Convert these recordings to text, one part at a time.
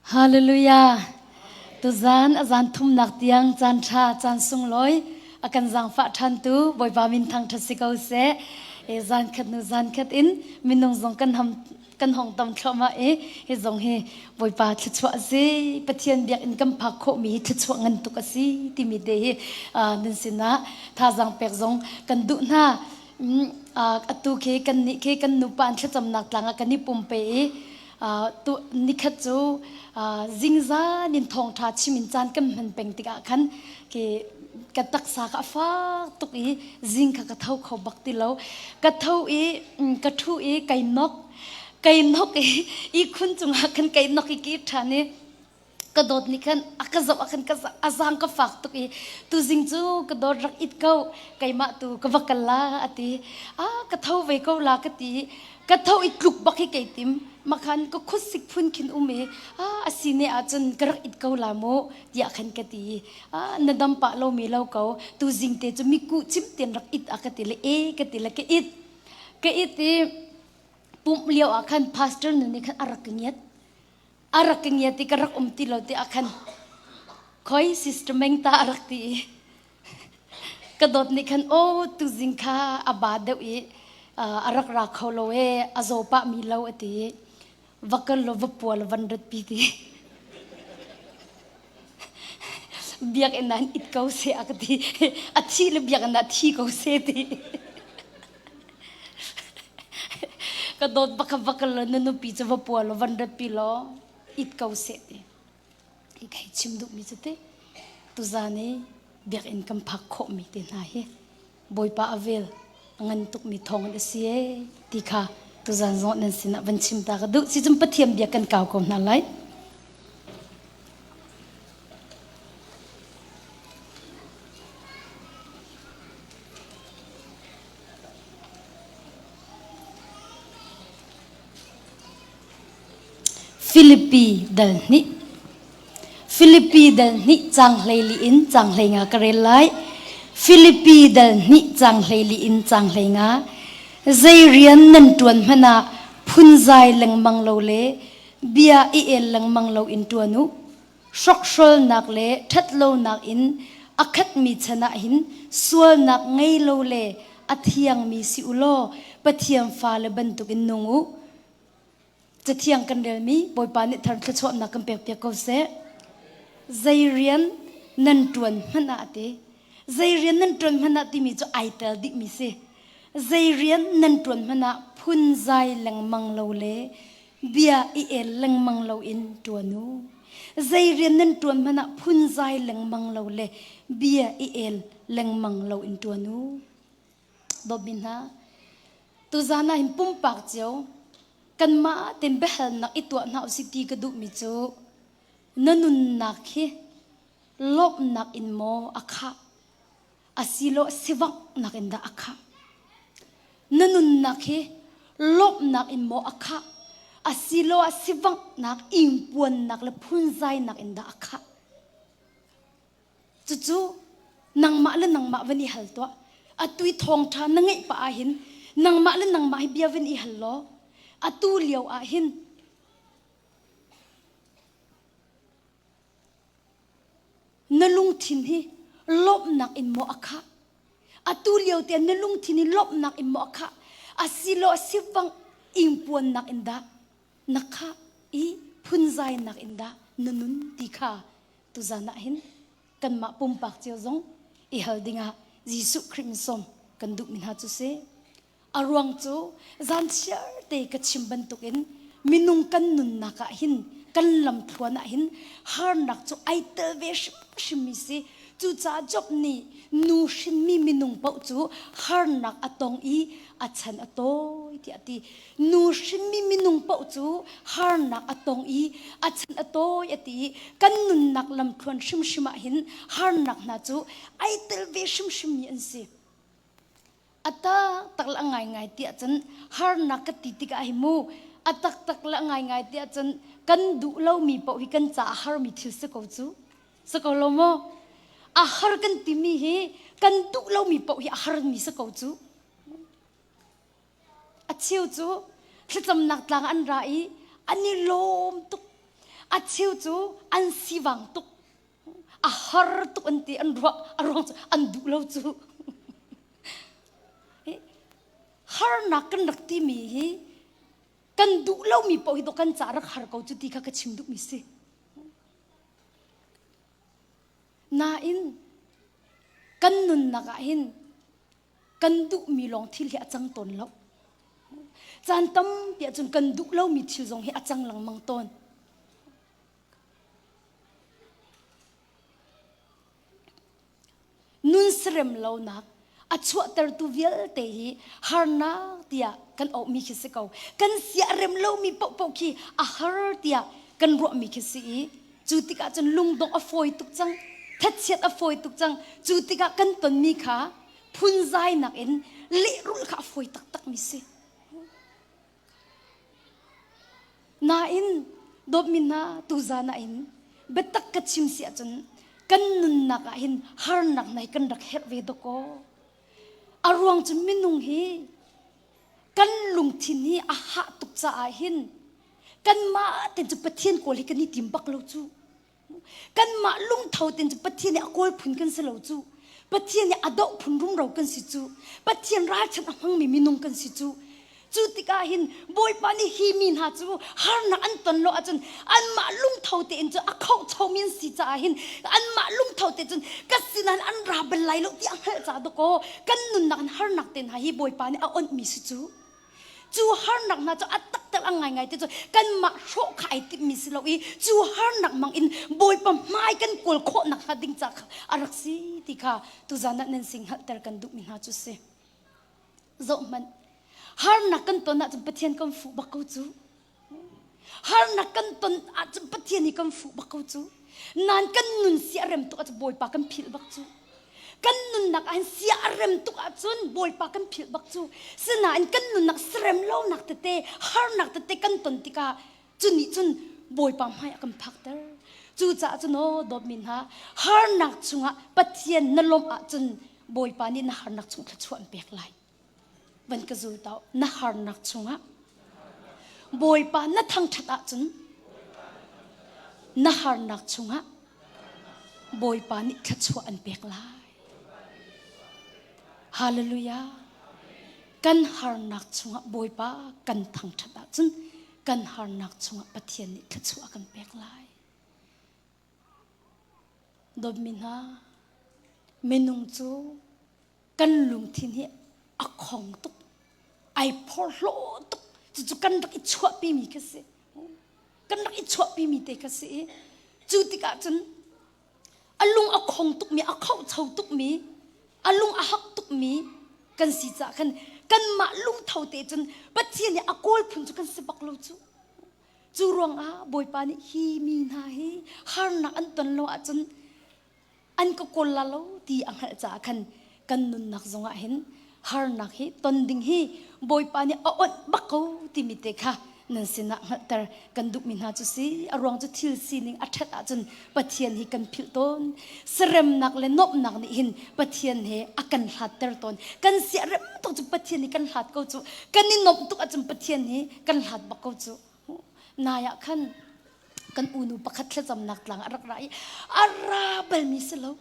Hallelujah. Tuzan a zan thumnak tiang caan ṭha caan sunglawi a kan zaangfah ṭhantu Bawipa min thangṭhat si ko seh. E zan khat nu zan khat in minung zong kan ham kan hong tam thluahmah i hi zong hi Bawipa thluachuah a si. Pathian biakinn kan phak khawhmi hi thluachuah ngan tuk a si timi te hi nan sinah thazaang pek zong kan duh hna. Atu khi kan nih khi kan nupa an thlacamnak tlang ah kan i pumpe i tu nikhat cu zingzan in thawngṭha chim in caan kan hman peng tikah khan ke ka taksa kha a fak tuk i zing kha ka tho kho bak ti lo ka tho i ka ṭhu i kai nok kai nok i ihkhun cungah khan kai nok i ki ṭhan i ka dawt nih khan a ka zoh ah khan ka a zaang ka fak tuk i tuzing cu ka dawt rak it ko keimah tu ka va kal la a ti a ka tho ve ko la ka ti ka tho i tluk bak hi kei tim makhan ka khutsik phun khin um i a asi ne ahcun ka rak it ko la mu tiah khan ka ti a na dam pah lo mi lo ko tuzing te cu miku cim ten rak it a ka ti le e ka ti le ka it ka it i pumh lio ah khan pastor nu nih khan a rak ka ngiat a rak ka ngiat i ka rak um ti lo ti ah khan khoi sister Meng ta a rak ti i ka dawt nih khan aw tuzing kha a ba deuh i a rak ra kho lo e a zaw pah mi lo a ti i va kal lo va pua lo van rat pi ti biakinn ah it ko se a ka ti a thi le biakinn ah thi ko se ti Ka dawt bak va kal na nupi cu va pua law van rat pi law it ko seh ti. Hi kai chim duh mi cu te tuzan i biakinn kan phak khawh mi te hna hi Bawipa a vel a ngan tuk mi thawng in a si ee ti kha tuzan zong nan sinah van chim ta ka duh. Si cun Pathian bia kan kau ko hna lai. Filipi dal hnih Filipi dal hnih cang hleili in cang hlei nga ka rel lai. Filipi dal hnih cang hleili in cang hlei nga. Zei rian nan ṭuan hmanh ah phunzai lengmang lo le bia i el lengmang lo in ṭuan u. Hrokhrolnak le ṭhatlonak in a khatmi chan ah hin sualnak ngei lo le a thiangmi si u law Pathian fale bantukin nung u. Cathiang kan relmi Bawipa nih thar thluachuahnak kan pekpiak ko seh. Zei rian nan ṭuan hmanh ah a ti. Zei rian nan ṭuan hmanh ah timi cu ai tel dihmi si. Zei rian nan ṭuan hmanh ah phunzai lengmang lo le bia i el lengmang loin ṭuan u. Zei rian nan ṭuan hmanh ah phunzai lengmang lo le bia i el lengmang loin ṭuan u. Dawtmi hna, tuzan ah hin pumpak cio kanmah ten biahalnak i tuah hna usih ti ka duhmi cu na nunnak hi lawmhnak in maw a khah asilo sivanghnak in dah a khah na nunnak hi lawmhnak in maw a khah asiloah sivanghnak ingpuannak le phunzainak in dah a khah cucu nangmah le nangmah van i hal tuah atu i thawngṭha na ngeih pah ahhin nangmah le nangmah hi bia van i hal law atu lio ah hin Na lungthin hi lawmhnak in maw a khah? Atu lio te na lungthin hi lawmhnak in maw a khah? Asilo sivang ingpuannak in dah na khah i phunzainak in dah na nun ti kha tuzan ah hin kanmah pumpak cio zong i hal dingah Jesuh Khrih min sawm kan duhmi hna cu si. A ruang cu zan chiar te ka chim bantukin minung kan nunnak ah hin kan lamthluan ah hin harnak cu ai tel ve hrimhrimmi si. Cucaah Job nih nu hrinmi minung paoh cu harnak a tong i a chan a tawi tiah a ti. Nu hrinmi minung paoh cu harnak a tong i a chan a tawi a ti i kan nunnak lamthluan hrimhrim ah hin harnak hna cu ai tel ve hrimhrimmi an si. A taktak le a ngaingai tiah cun harnak ka ti tikah hi mu a taktak le a ngaingai tiah cun kan duh lomi paoh hi kan caah harmi thil si ko cu si ko lo maw a har kan timi hi kan duh lomi paoh hi a harmi si ko cu a cheu cu thlacamnak tlang an ra i an i lawm tuk. A cheu cu an sivang tuk. A har tuk an ti an ruah a ruang cu an duh lo cu. Harnak kan rak timi hi kan duh lomi paoh hi kan ca rak har ko cu ti kha ka chim duhmi si. Nain kan nunnak ah hin kan duhmi lawng thil hi a cang tawn lo. Caan tampi ahcun kan duh lomi thil zong hi a cang lengmang tawn. Nun serem lonak a chuahtertu vialte hi harnak tiah kan auhmi khi si ko. Kan siarem lomi paohpaoh khi a har tiah kan ruahmi khi si i cu tikah cun lungdongh a fawi tuk cang, thatchiat a fawi tuk cang. Cu tikah kan tonmi kha phunzainak in lehrulh kha a fawi taktakmi si. Nain dawtmi hna tuzan ah hin biatak ka chim si ahcun kan nunnak ah hin harnak hna hi kan rak herh ve dawkaw. A ruang cu minung hi kan lungthin hi a hah tuk caah hin kanmah ten cu Pathian kawl hi kan i tim bak lo cu. Kanmah lungtho ten cu Pathian nih a kawl phun kan si lo cu. Pathian nih a doh phun rumro kan si cu. Pathian ralchanh a hmangmi minung kan si cu. Cu tikah hin Bawipa nih hi mi hna cu harnak an ton lo ahcun anmah lungtho tein cu a khohchomi an si caah hin anmah lungtho te cun ka sinah an ra bal lai lo ti a hngalh caah dawkaw kan nunnak in harnak te hna hi Bawipa nih a onhmi si cu. Cu harnak hna cu a taktak a ngaingai te cu kanmah hrawh kha ai timhmi si lo i cu harnak mang in Bawipa hmai kan kawl khawh nakhnga ding ca kha a rak si ti kha tuzan ah nan sin hngalhter kan duhmi hna cu si. Zohhmanh, harnak kan ton ahcun Pathian kan fuh bak ko cu. Harnak kan ton ahcun Pathian hi kan fuh bak ko cu. Nan kan nun sia rem tuk ahcun Bawipa kan philh bak cu. Kan nunnak ah sia a rem tuk ahcun Bawipa kan philh bak cu. Sinain kan nunnak serem lonak tete, harnak tete kan ton tikah cu nih cun Bawipa hmai a kan phakter. Cucaah cun aw dawtmi hna, harnak chungah Pathian na lawmh ahcun Bawipa nih na harnak chung thluachuah an pek lai. Van ka zul tau na harnak chungah Bawipa na thangṭhat ahcun na harnak chungah Bawipa nih thluachuah an pek lai. Hallelujah. Kan harnak chungah Bawipa kan thangṭhat ahcun kan harnak chungah Pathian nih thluachuah a kan pek lai. Dawtmi hna, minung cu kan lungthin hi a khong tuk ai phorhlaw tuk cucu kan rak i chuahpimi kha si kan rak i chuahpimi te kha si i cu tikah cun a lung a khong tukmi a khohcho tukmi a lung a hak tukmi kan si caah khan kanmah lungtho te cun Pathian nih a kawl phun cu kan si bak lo cu cu ruangah Bawipa nih hi mi hna hi harnak an ton lo ahcun an ka kawl la lo ti a hngalh caah khan kan nunnak zongah hin harnak hi ton ding hi Bawipa nih a onh bak ko timi te kha nan sinah hngalhter kan duhmi hna cu si a ruang cu thil sining a ṭhat ahcun Pathian hi kan philh tawn seremnak le nuamhnak nih hin Pathian he a kan hlatter tawn kan siarem tuk cu Pathian hi kan hlat ko cu kan i nuamh tuk ahcun Pathian hi kan hlat bak ko cu nai ah khan kan unu pakhat thlacamnak tlang a rak ra i a ra balmi si lo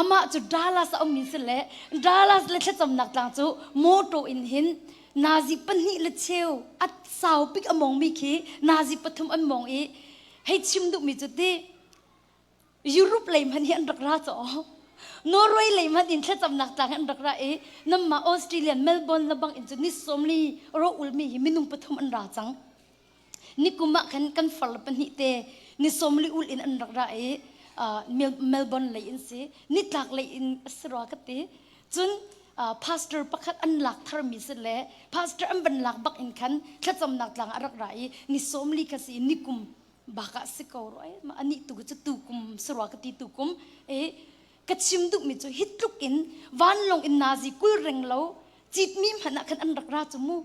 amah cu Dallas a ummi si le Dallas le thlacamnak tlang cu motor in hin nazi pahnih le cheu a sau bik a mongmi khi nazi pathum an mong i hei chim duhmi cu ti Europe lei hmanh hi an rak ra caw Norway lei hmanh in thlacamnak tlang an rak ra i namma Australia Melbourne lebang in cu ni sawmli ro ulmi hi minung pathum an ra cang nikum ah khan kan far le pahnih te ni sawmli ul in an rak ra i Melbourne lei in si nitlak lei in a si rua ka ti cun pastor pakhat an lak tharmi si le pastor an van lak bak in khan thlacamnak tlang a rak ra i ni sawmli kha si nikum bak ah si ko rua ma anih tu cu tu kum si rua ka ti tu kum e ka chim duhmi cu hi tluk in vanlawng in nazi kul reng lo citmi hmanh ah khan an rak ra cu mu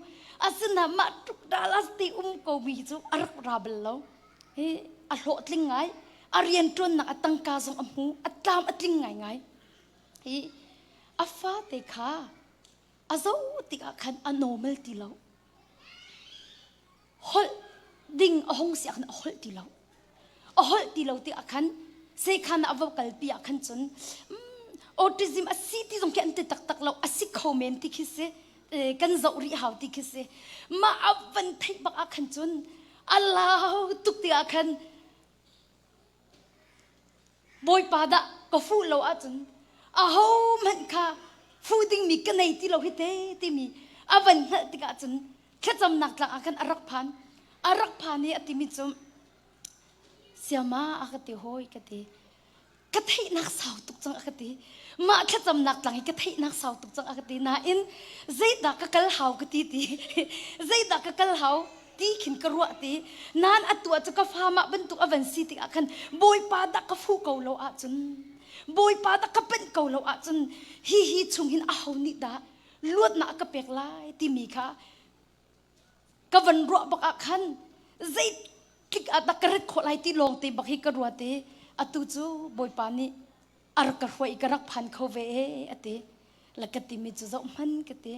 asina mah tluk Dallas ti um ko mi cu a rak ra bal lo hi a hlawhtling ngai a rian ṭuannak a tangka zong a hmu a tlam a tling ngai ngai hi a fate kha a zoh tikah khan a normal ti lo holh ding a hong si ah khan a holh ti lo. A holh ti lo ti ah khan sekhan ah a va kalpi ah khan cun autism a si ti zong khi an ti taktak lo a si kho men ti khi si kan zoh rih hau ti khi si mah a van theih bak ah khan cun a lau tuk ti ah khan Bawipa dah ka fuh lo ahcun aho hmanh kha fuh dingmi ka nei ti lo hi te timi a van hngalh tikah cun thlacamnak tlang ah khan a rak phan. A rak phan i a timi cu siama a ka ti hawi ka ti. Ka theihnak sau tuk cang a ka ti. Mah thlacamnak tlang hi ka theihnak sau tuk cang a ka ti. Nain zeidah ka kal hau ka ti ti. Zeidah ka kal hau ti khin ka ruah ti nan atu ah cu ka fa mah bantuk a van si tikah khan bawipa dah ka fuh ko lo ahcun bawipa dah ka panh ko lo ahcun hi hi chung hin aho nih dah luatnak a ka pek lai timi kha ka van ruah bak ah khan zeitik ah dah ka ret khawh lai ti lawng te bak hi ka ruat i atu cu bawipa nih a rak ka hruai ka rak phan kho ve e ati la ka timi cu zoh hman ka ti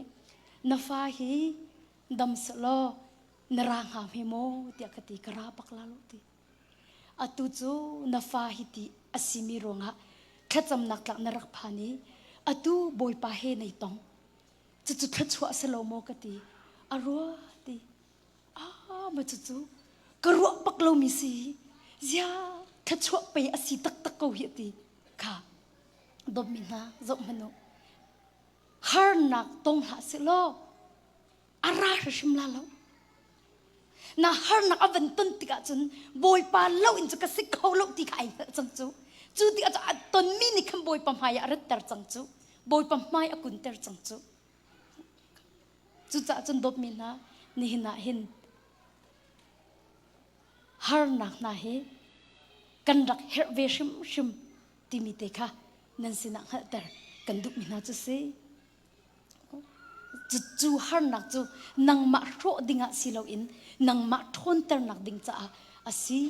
na fa hi dam selaw na ra hnga hme maw tiah ka ti ka ra bak la lo ti atu cu na fa hi ti a simi ruangah thlacamnak tlak na rak phan i atu bawipa he nei tong cucu thluachuah si lo maw ka ti a rua ti ah ma cucu ka ruah bak lomi si zia thluachuah pei a si taktak ko hi ti kha dawtmi hna zoh hmanh u harnak tong hlah seh law a ra hrimhrim la lo na harnak a van ton tikah cun bawipa lo in cu ka si kho lo ti kha ai hngalh cang cu cu tikah cun a tonmi nih khan bawipa hmai ah a ratter cang cu bawipa hmai a kunter cang cu cucaah cun dawtmi hna nihin ah hin harnak hna hi kan rak herh ve hrimhrim timi te kha nan sinah hngalhter kan duhmi hna cu si. Cu harnak cu nangmah hrawh dingah si loin nangmah ṭhawnternak ding caah a si.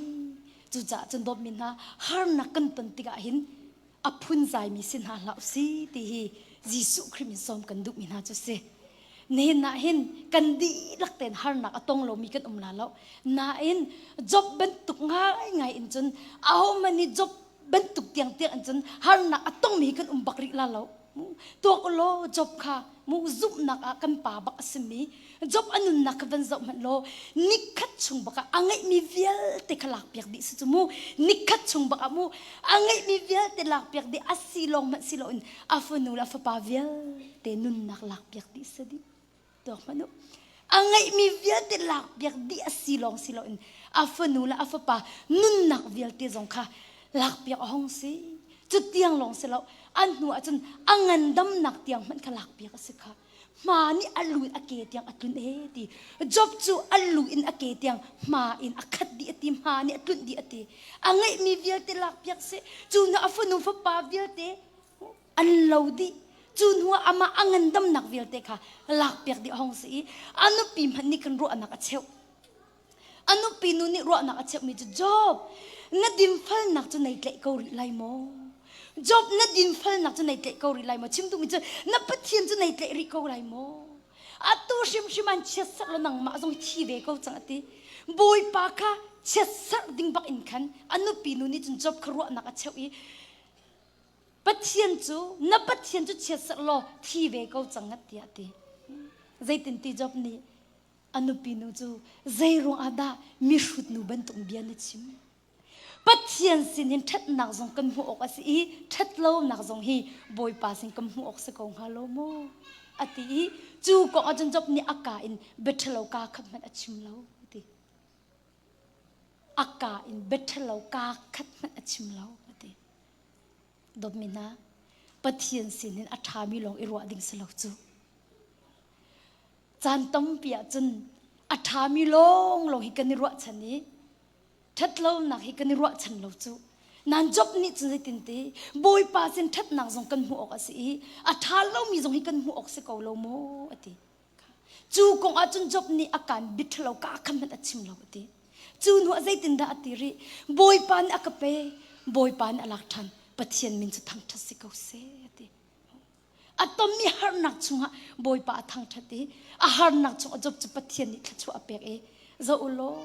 Cucaah cun dawtmi hna harnak kan ton tikah hin a phunzaimi si hna hlah si ti hi Jesuh Khrih min sawm kan duhmi hna cu si. Nihin ah hin kan dihlak tein harnak a tong lomi kan um la lo. Nain Job bantuk ngaingai in cun ahohmanh nih Job bantuk tiang tiang in cun harnak a tongmi hi kan um bak rih la lo. Tuak law Job kha mu zumhnak ah kan pa bak a simi Job a nunnak kha van zoh hmanh law nikhat chung bak ah a ngeihmi vialte kha lakpiak dih si cu mu nikhat chung bak ah mu a ngeihmi vialte lakpiak dih a si lawng hmanh si loin a fanu le a fapa vialte nunnak lakpiak dih si dih tuak hmanh u a ngeihmi vialte lakpiak dih a si lawng si loin a fanu le a fapa nunnak vialte zong kha lakpiak a hong si cu tiang lawng si lo an hnu ah cun a ngandamnak tiang hmanh kha lakpiak a si kha hma nih a lu in a ke tiang a tlun e ti Job cu a lu in a ke tiang hma in a khat dih a ti hma nih a tlunh dih a ti a ngeihmi vialte lakpiak si cu hnu a fanu fapa vialte an lo dih cu hnu ah amah a ngandamnak vialte kha lakpiak dih a hong si i a nupi hmanh nih khan ruahnak a cheuh A nupi nu nih ruahnak a cheuhmi cu Job, na dinfalnak cu nei tlaih ko rih lai maw? Job, na dinfalnak cu nei tlaih ko rih lai maw? Chim duhmi cu na Pathian cu nei tlaih rih ko lai maw? Atu hrimhrim an chiatserh lo nangmah zong thi ve ko cang a ti. Bawipa kha chiatserh ding bak in khan a nupi nu nih cun Job kha ruahnak a cheuh i Pathian cu na Pathian cu chiatserh law thi ve ko cang ngat tiah a ti. Zeitinti Job nih A nupi nu cu zeiruang ah dah mihrut nu bantuk bia na chim? Pathian sinin ṭhatnak zong kan hmuh awk a si i ṭhatlonak zong hi Bawipa sin kan hmuh awk si ko hnga lo maw? A ti i cu kong ah cun Job nih a kaa in bia ṭhalo kaa khat hmanh a chim lo a ti. A kaa in bia ṭhalo kaa khat hmanh a chim lo a ti. Dawtmi hna, Pathian sinin a ṭhami lawng i ruah ding si lo cu. Caan tampi ahcun a ṭhami lawnglawng hi kan i ruahchan i ṭhatlonak hi kan i ruahchan lo cu. Nan Job nih cun zeitin ti Bawipa sin ṭhatnak zong kan hmuh awk a si i a ṭha lomi zong hi kan hmuh awk si ko lo maw a ti. Cu kong ah cun Job nih a kaan biaṭhalo ka kha hmanh a chim lo a ti. Cu hnu ah zeitindah a ti rih? Bawipa nih a ka pe, Bawipa nih a lak ṭhan, Pathian min cu thangṭhat si ko seh a ti. A tonmi harnak chungah Bawipa a thangṭhat i a harnak chungah Job cu Pathian nih thluachuah a pek i zoh u law.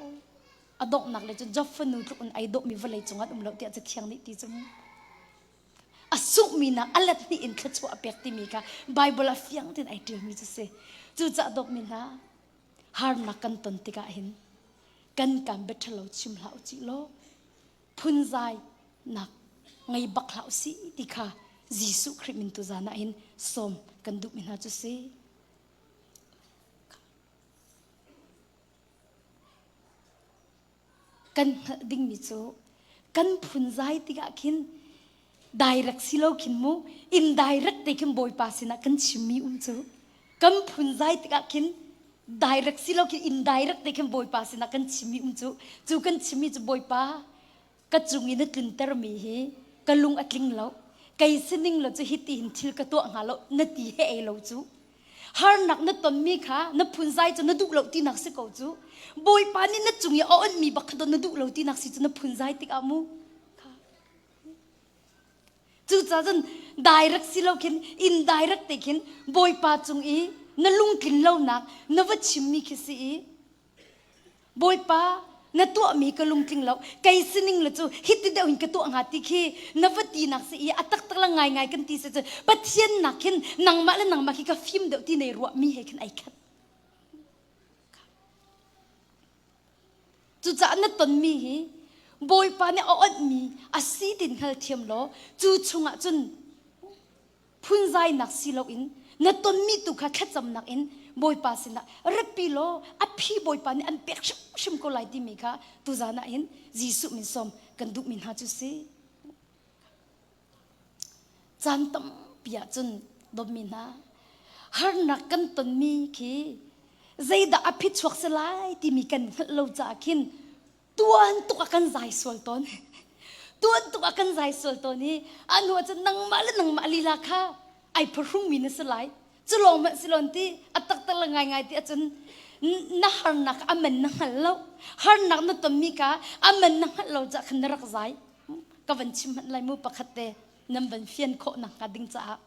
A donghnak le cun Job fanu tluk in ai dawhmi vawlei cung an um lo tiah Cathiang nih ti cu mu. A sunghmi nak a let hnih in thluachuah a pek timi kha Bible ah fiang tein ai ṭialmi cu si. Cucaah dawtmi hna, harnak kan ton tikah hin kan kan bia ṭhalo chim hlah u cih law phunzai nak ngei bak hlah u sih ti kha Jesuh Khrih min tuzan ah hin sawm kan duhmi hna cu si. Kan hngalh dingmi cu kan phunzai tikah khin direct si lo khin mu indirect te khin Bawipa sinah kan chimmi um cu kan phunzai tikah khin direct si lo khin indirect te khin Bawipa sinah kan chimmi um cu cu kan chimmi cu Bawipa ka cung i na tluntermi hi ka lung a tling lo kei sining lo cu hiti hin thil ka tuah hnga lo na ti he ei lo cu harnak na tonmi kha na phunzai cu na duh lo tinak si ko cu bawipa nih na cung i a onhmi bak kha na duh lo tinak si cu na phunzai tikah mu cucaah cun direct si lo khin indirect te khin bawipa cung i na lungtlin lonak na va chimmi khi si i Bawipa, na tuahmi ka lungtling lo. Kei sining le cu hiti deuh in ka tuah hnga ti khi na va tinak si i a taktak la ngaingai kan ti si cu Pathian nak khin nangmah le nangmah khi ka fim deuh ti nei ruahmi he khin ai khat. Cucaah na tonmi hi Bawipa nih a onhmi a si tin hngalthiam law cu chungah cun phunzainak si loin na tonmi tu kha thlacamnak in Bawipa sinah ratpi law a phi Bawipa nih an pek hrimhrim ko lai timi kha tuzan ah hin Jesuh min sawm kan duhmi hna cu si. Caan tampi ah cun dawtmi hna harnak kan tonmi khi zeidah a phichuak si lai timi kan hngalh lo caah khin tuan tuk ah kan zai sual tawn tuan tuk ah kan zai sual tawn i a hnu ah cun nangmah le nangmah lila kha ai phahrungmi na si lai cu lawng hmanh si lon ti a taktak le ngaingai ti ahcun na harnak a man na hngal lo harnak na tonmi ka a man na hngalh lo cah khan na rak zai ka van chim hmanh lai mu pakhat te nan van fian khawh nak hnga ding caah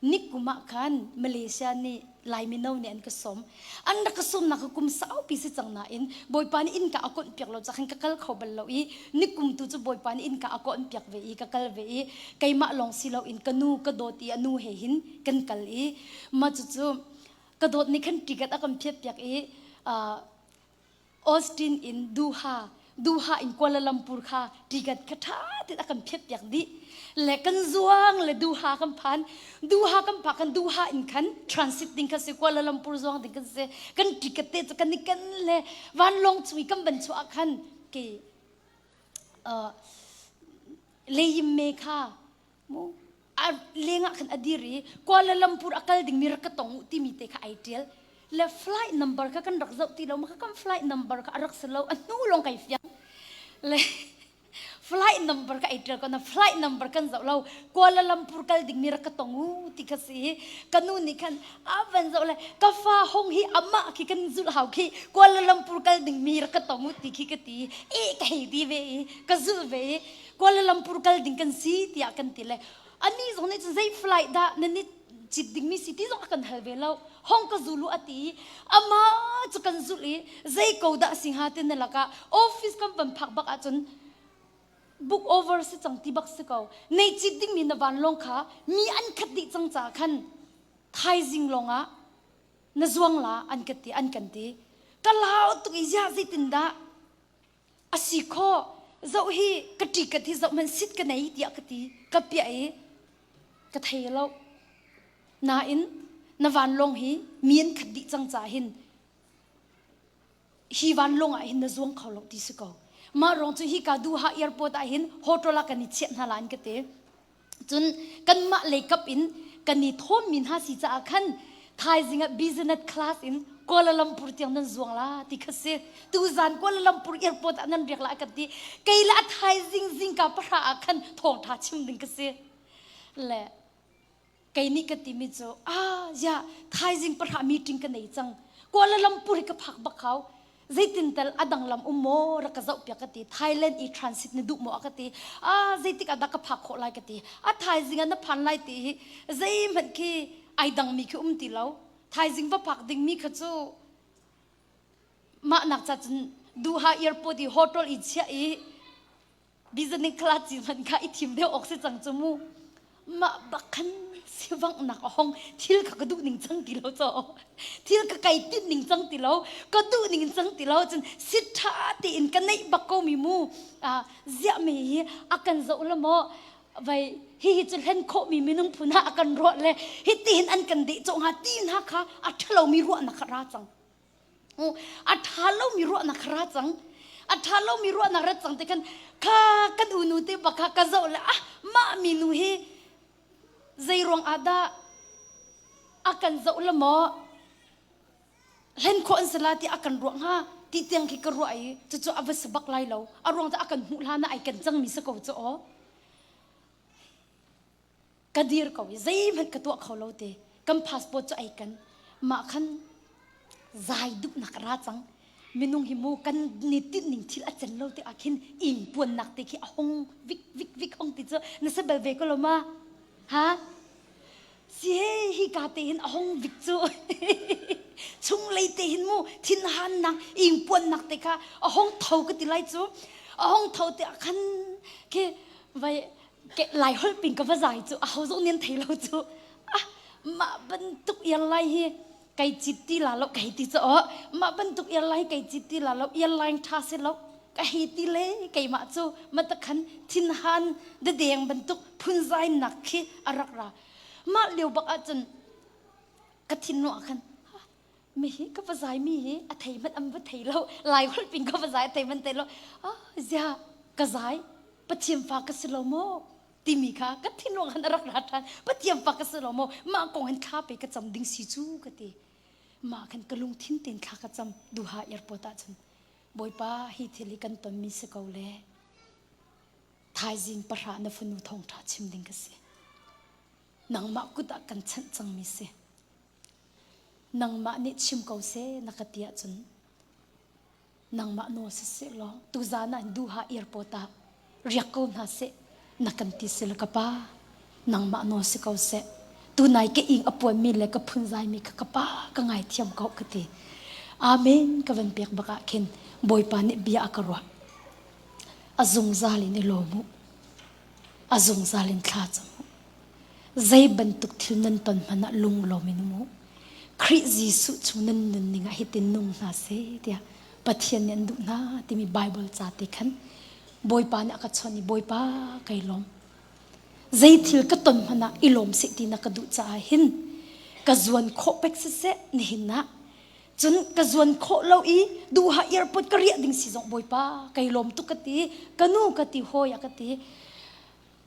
Nikum ah khan Malaysia nih Lai mino nih an ka sawm. An rak ka sawmnak ka kum saupi si cang nain Bawipa nih innka a kawnh piak lo cah khan ka kal kho bal lo i nikum tu cu Bawipa nih innka a kawnh piak ve i ka kal ve i keimah lawng si loin ka nu ka dawt i a nu he hin kan kal i mah cucu ka dawt nih khan ticket a kan phiat piak i uh, Austin in Doha, Doha in Kuala Lumpur kha ticket kha ṭha tein a kan phiatpiak dih. Le kan zuang le Doha kan phan. Doha kan phak kan Doha in khan transit ding kha si Kuala Lumpur zuang ding kan si. Kan ticket te cu kan i ken le vanlawng chung i kan van chuah ah khan ke uh, leyim me kha mu a lengah khan a dir i Kuala Lumpur a kal dingmi rak ka tong u timi te kha ai tial le flight number kha kan rak zoh ti lo maka kan flight number kha a rak si lo a hnu lawng kai fiang le flight number ka ai tial ko na flight number kan zoh lo Kuala Lumpur kal dingmi rak ka tong u ti kha si ka nu nih khan a van zoh le ka fa hong hi amah khi kan zulh hau khi Kuala Lumpur kal dingmi rak ka tong u ti khi ka ti i ka hei ti ve i ka zulh ve i Kuala Lumpur kal ding kan si tiah kan ti le ani zong nih cun zei flight dah nan i cit dingmi si ti zong a kan hal ve lo hong ka zulu a ti ama cu kan zulh i zei ko dah si hnga ti na lakah office kan van phak bak ahcun book over si cang ti bak si ko nei cit dingmi na vanlawng kha mi an khat dih cang caah khan thaizing lawngah na zuang la an ka ti an kan ti ka lau tuk i ziah zeitin dah A si khawh zoh hi ka ṭikat hi zoh hmanh sit ka nei tiah ka ti ka piah i ka thei lo nain na vanlawng hi mi an khat dih cang caah hin hi vanlawng ah hin na zuang kho lo ti si ko mah ruang cu hi ka Doha airport ah hin hotel ah kan i chiah hna la an ka ti Cun kanmah leikap in kan i thawmmi hna si caah khan thaizing ah business class in Kuala Lumpur tiang nan zuang la ti kha si. Tuzan Kuala Lumpur airport ah nan riak la kan ti. Kei la thaizing zingka pahra ah khan thawngtha chim ding ka si. Le kei nih ka timi cu ah ya thaizing pahra meeting ka nei cang. Kuala Lumpur hi ka phak bak hau. Zeitin tal a dang lam um maw rak ka zoh piak ka ti Thailand i transit na duh maw a ka ti ah zeitik ah dah ka phak khawh lai ka ti a thaizing ah na phan lai ti hi zeihmanh khi ai dangmi khi um ti lo thaizing va phak dingmi kha cu mah nak cha cun Duha airport i hotel i chiah i business class ci hmanh kha i thim deuh awk si cang cu mu. Mah bak khan sivanghnak a hong thil kha ka duh ning cang ti lo caw. Thil ka kai tinh ning cang ti lo, ka duh ning cang ti lo cun si ṭha tein ka neih bak ko mi mu. Ah ziah mi hi a kan zoh la maw vai hihi cu hlen khawhmi minung phun ah a kan ruah le hitihin an kan deh cawh hnga ti hna kha a ṭhalomi ruahnak kha ra cang. A ṭha lomi ruahnak kha ra cang. A ṭha lomi ruahnak rat cang te khan kha kan unu te bak kha ka zoh le ah mah minu hi zei ruang ah dah a kan zoh la maw hlen khawh an si la ti a kan ruah hnga ti tiang khi ka ruah i cucu a va si bak lai lo a ruang cu a kan hmuh hlan ah ai kan cangmi si ko cu aw ka dir ko i zeihmanh ka tuah kho lo te kan passport cu ai kan mah khan zai duhnak ra cang minung hi mu kan ni tinh ning thil a cen lo te ah khin ing puannak te khi a hong vik vik vik hong ti cu na se bel ve ko lo ma ha Si he hi ka te hin a hong vik cu chunglei te hin mu thinhannak ingpuannak te kha a hong tho ka ti lai cu a hong tho te ah khan khi vai ke lai holh ping ka va zai cu a ho zong nin thei lo cu ah mah bantuk ial lai hi kai cit ti la lo kai ti cu mah bantuk ial lai kai cit ti la lo ial lai tha se lo ka hei ti le keimah cu matakhan thinhan dadeng bantuk phunzai nak khi a rak ra mah lio bak ahcun ka thin ah khan mi hi ka va zai mi hi a thei hmanh an va thei lo lai holh ping ka va zai a thei hmanh thei lo ah zia ka zai pathian fa ka si lo maw timi kha ka thinlung khan a rak ra ṭhan pathian fa ka si lo maw mah kong hin thla pe ka cam ding si cu ka ti mah khan ka lungthin tein thla ka cam duha airport ah cun bawipa hi thil hi kan tonmi si ko le thaizing pahra na fanu thawngṭha chim ding ka si. Nangmah kut ah kan chanh cangmi si. Nangmah nih chim ko seh na ka ti ahcun nangmah nawl siseh law tuzaan ah Duha airport ah riak ko hna seh na kan ti si le ka pa nangmah nawl si ko seh tunai ka ing a puanmi le ka phunzaimi kha ka pa ka ngaithiam ko ka ti amen ka van pek bak ah khin bawipa nih bia a ka ruah A zungzal in i lawm u. A zungzal in thla cam u. Zei bantuk thil nan ton hmanh ah lunglawm in um u. Khrih Jesuh chung nan nunning ah hitin nung hna seh tiah Pathian nih an duh hna timi Baibal ca te khan Bawipa nih a ka chawnh i Bawipa kai lawm. Zei thil ka ton hmanh ah i lawm seh ti na ka duh caah hin ka zuan khawh pek siseh nihin ah Cun ka zuan khawh lo i duha airport ka riah ding si zong bawipa kai lawm tuk ka ti ka nu ka ti hawi a ka ti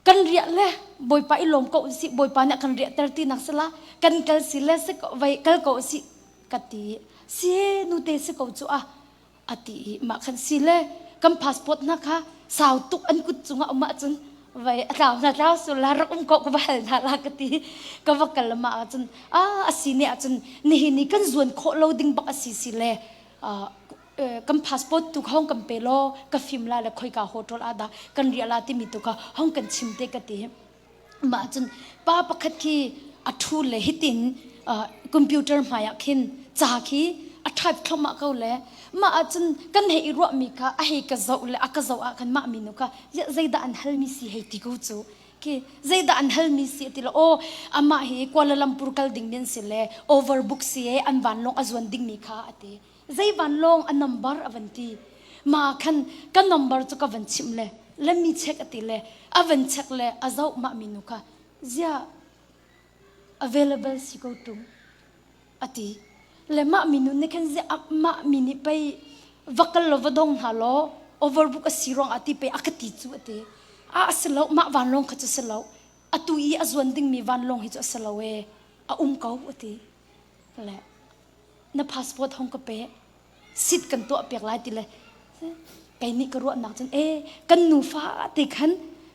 kan riah le bawipa i lawm ko si bawipa nih a kan riahter ti nak sila kan kal si le si ko vai kal ko si ka ti si nute si ko cu a a ti i mah khan si le kan passport hna kha sau tuk an kut cungah um ahcun vai a tlau hna tlau sul la rak um ko ka va hal hna la ka ti ka va kal ma ahcun a a si ne ahcun nihin ni kan zuan khawh lo ding bak a si si le kan passport tu hong kan pe law ka fim la le khoika hotel ah dah kan riah la timi tu kha hong kan chim te ka ti Mah cun pa pakhat khi a ṭhu le hitin computer hmai ah khin ca khi a type thluahmah ko le mah ahcun kan hei i ruahmi kha a hei ka zoh le a ka zoh ah khan mah minu kha zeidah an halmi si hei ti ko cu khi zeidah an halmi si ti lo aw amah hi Kuala Lumpur kal ding min si le overbook si e an vanlawng a zuan dingmi kha a ti zei vanlawng a number a van ti ma khan ka number cu ka van chimh le let me check a ti le a van check le a zoh mah minu kha zia available si ko tung a ti le mah minu nih khan zia mah mi nih pei va kal lo va dong hna law overbook a si ruang ah ti pei a ka ti cu a ti a a si lo mah vanlawng kha cu si lo atu i a zuan dingmi vanlawng hi cu a si lo e a um ko a ti le na passport hong ka pe sit kan tuah piak lai ti le kei nih ka ruahnak cun e kan nufa te khan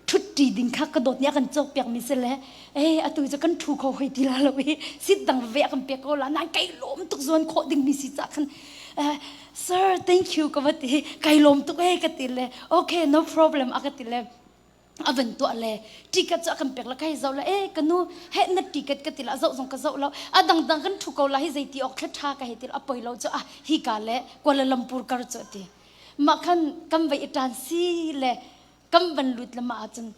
ṭhutṭi ding kha ka dawt nih a kan cawk piak mi si le e atu cu kan ṭhu kho hoi ti la lo i sit dang ve a kan pek ko la nan kai lawm tuk zuan khawh ding mi si ca khan sir thank you ka va ti kai lawm tuk e ka ti le okay no problem a ka ti le a van tuah le ticket cu a kan pek la kai zoh la e ka nu he na ticket ka ti la zoh zong ka zoh lo a dangdang kan thu ko la hi zeiti awk thla tha ka hei ti a poi lo cu a hi ka le Kuala Lumpur kar cu ti. Mah khan kan vai i ṭan si le kan van lut le mah ahcun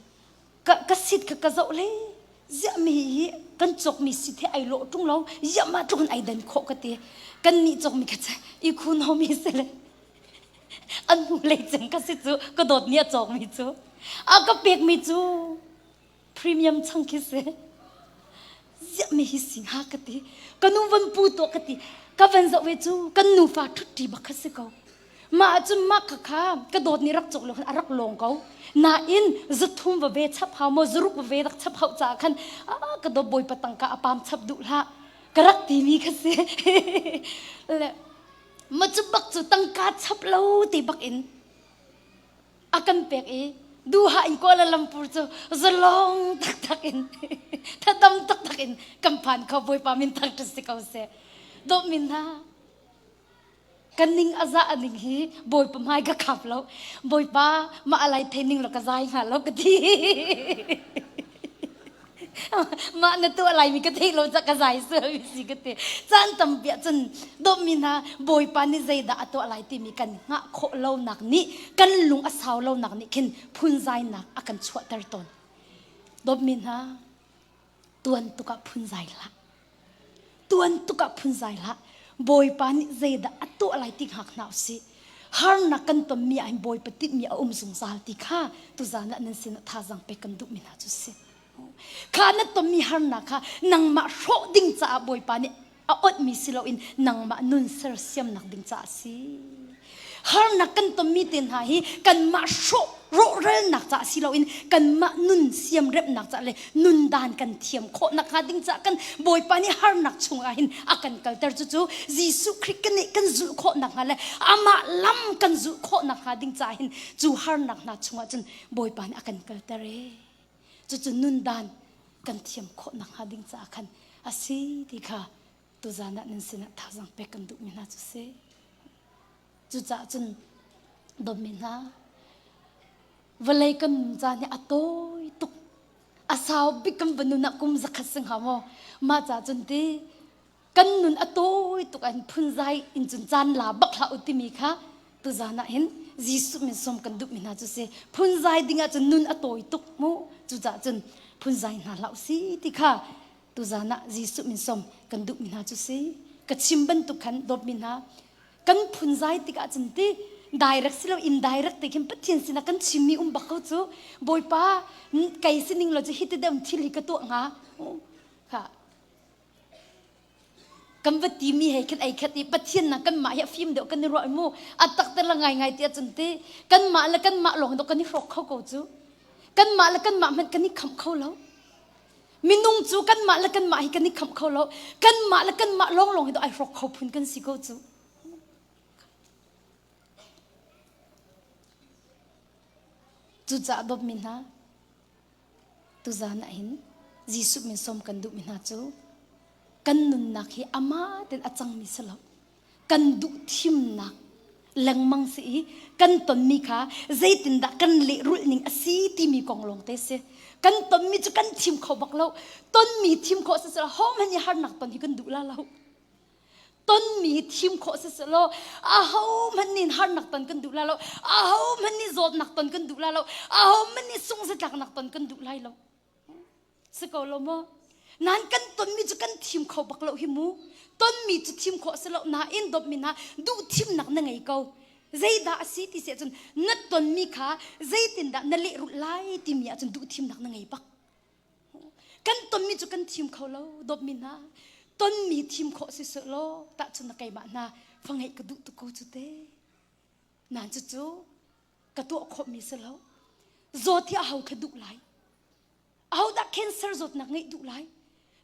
ka ka sit kha ka zoh le ziah mi hi kan cawkmi sit he ai lawh ṭung lo ziah mah tluk in ai dan khawh ka ti kan nih cawkmi kha i khun homi si le an hnu lei cem ka si cu ka dawt ni a cawkmi cu a ka pekmi cu premium chang khi si ziah mi hi si hnga ka ti ka nu van pu tuah ka ti ka van zoh ve cu kan nufa ṭhutti bak kha si ko mah cun mah kha kha ka dawt nih rak cawk lo khan a rak lawng ko nain zathum va ve chap hau maw zaruk va ve rak chap hau caah khan a ka dawt bawipa tangka a pam chap duh hlah ka rak timi kha si le ma cu bak cu tangka chap lo te bak in a kan pek i duha in Kuala Lumpur cu zalong taktak in thadam taktak in kan phan kho Bawipa min thangṭhat si ko seh dawh min hna kan ning a za ning hi Bawipa hmai ka khap lo Bawipa mah alai thei ning lo ka zai hnga lo ka ti Mah na tuah laimi ka theih lo cah ka zai sualmi si ka ti. Caan tampi ah cun dawtmi hna Bawipa nih zeidah a tuah lai timi kan hngah khawh lonak nih kan lung a sau lonak nih khin phunzainak a kan chuahter tawn. Dawtmi hna tuan tuk ah phunzai hlah. Tuan tuk ah phunzai hlah. Bawipa nih zeidah a tuah lai ti hngak hna usih. Harnak kan tonmi ah hin Bawipa tinhmi a um zungzal ti kha tuzaan ah nan sinah thazaang pek kan duhmi hna cu si. Kha na tonmi harnak kha nangmah hrawh ding caah Bawipa nih a onhmi si loin nangmah nun sersiamnak ding caah a si. Harnak kan tonmi te hna hi kanmah hrawh rawhralnak caah si loin kanmah nun siamremhnak caah le nun dan kan thiam khawh nakhnga ding caah kan Bawipa nih harnak chungah hin a kan kalter cucu Jesuh Khrih kan nih kan zulh khawh nakhnga le amah lam kan zulh khawh nakhnga ding caah hin cu harnak hna chungah cun Bawipa nih a kan kalter ee. Cucu nundan kan thiam khawh nakhnga ding caah khan a si ti kha tuzan ah nan sinah thazaang pek kan duhmi hna cu si. Cucaah cun dawtmi hna vawlei kan nun caan hi a tawi tuk a sau bik kan va nun ah kum zakhat si hnga maw mah caah cun ti kan nun a tawi tuk an phunzai in cun caan la bak hlah u timi kha tuzan ah hin Jesuh min sawm kan duhmi hna cu si phunzai ding ah cun nun a tawi tuk mu cucaah cun phunzai hna hlah u si ti kha tuzan ah Jesuh min sawm kan duhmi hna cu si ka chim bantuk khan dawtmi hna kan phunzai tikah cun ti direct si lo indirect te khin Pathian sinah kan chimmi um bak ko cu Bawipa kei sining lo cu hi ti deuh thil hi ka tuah hnga kha Kan va timi he khin ei khat i Pathian na kanmah hi a fim deuh kan i ruah mu a tak te la ngai ngai ti ahcun ti kanmah le kanmah lawng dawh kan i hrawk kho ko cu kanmah le kanmah hmanh kan i khamh kho lo minung cu kanmah le kanmah hi kan i khamh kho lo kanmah le kanmah lawng lawng hi dawh ai hrawk kho phun kan si ko cu cucaah dawtmi hna Tuzaan ah hin Jesuh min sawm kan duhmi hna cu kan nunnak hi amah tein a cangmi si lo. Kan duh thimnak lengmang si i kan tonmi kha zeitindah kan lehrulh ning a si timi kong lawng te si. Kan tonmi cu kan thim kho bak lo. Tonmi thim khawh si seh hohmanh i harnak ton hi kan duh la lo. Tonmi hi thim khawh si seh law ahohmanh nih harnak ton kan duh lai lo. Ahohmanh nih zawtnak ton kan duh lai lo. Ahohmanh nih sungzatlaknak ton kan duh lai lo. Si ko lo maw? Nan kan tonmi cu kan thim kho bak lo hi mu. Tonmi cu thim khawh si lo nain dawtmi hna duh thimnak na ngei ko. Zeidah a si ti si ahcun na tonmi kha zeitindah na lehrulh lai timi ahcun duh thimnak na ngei bak. Kan tonmi cu kan thim kho lo, dawtmi hna. Tonmi thim khawh si seh law tahchun na keimah hna fa ngeih ka duh tuk ko cu te. Nan cucu ka tuah khawhmi si lo. Zawt hi aho kha duh lai? Ahodah cancer zawtnak ngeih duh lai?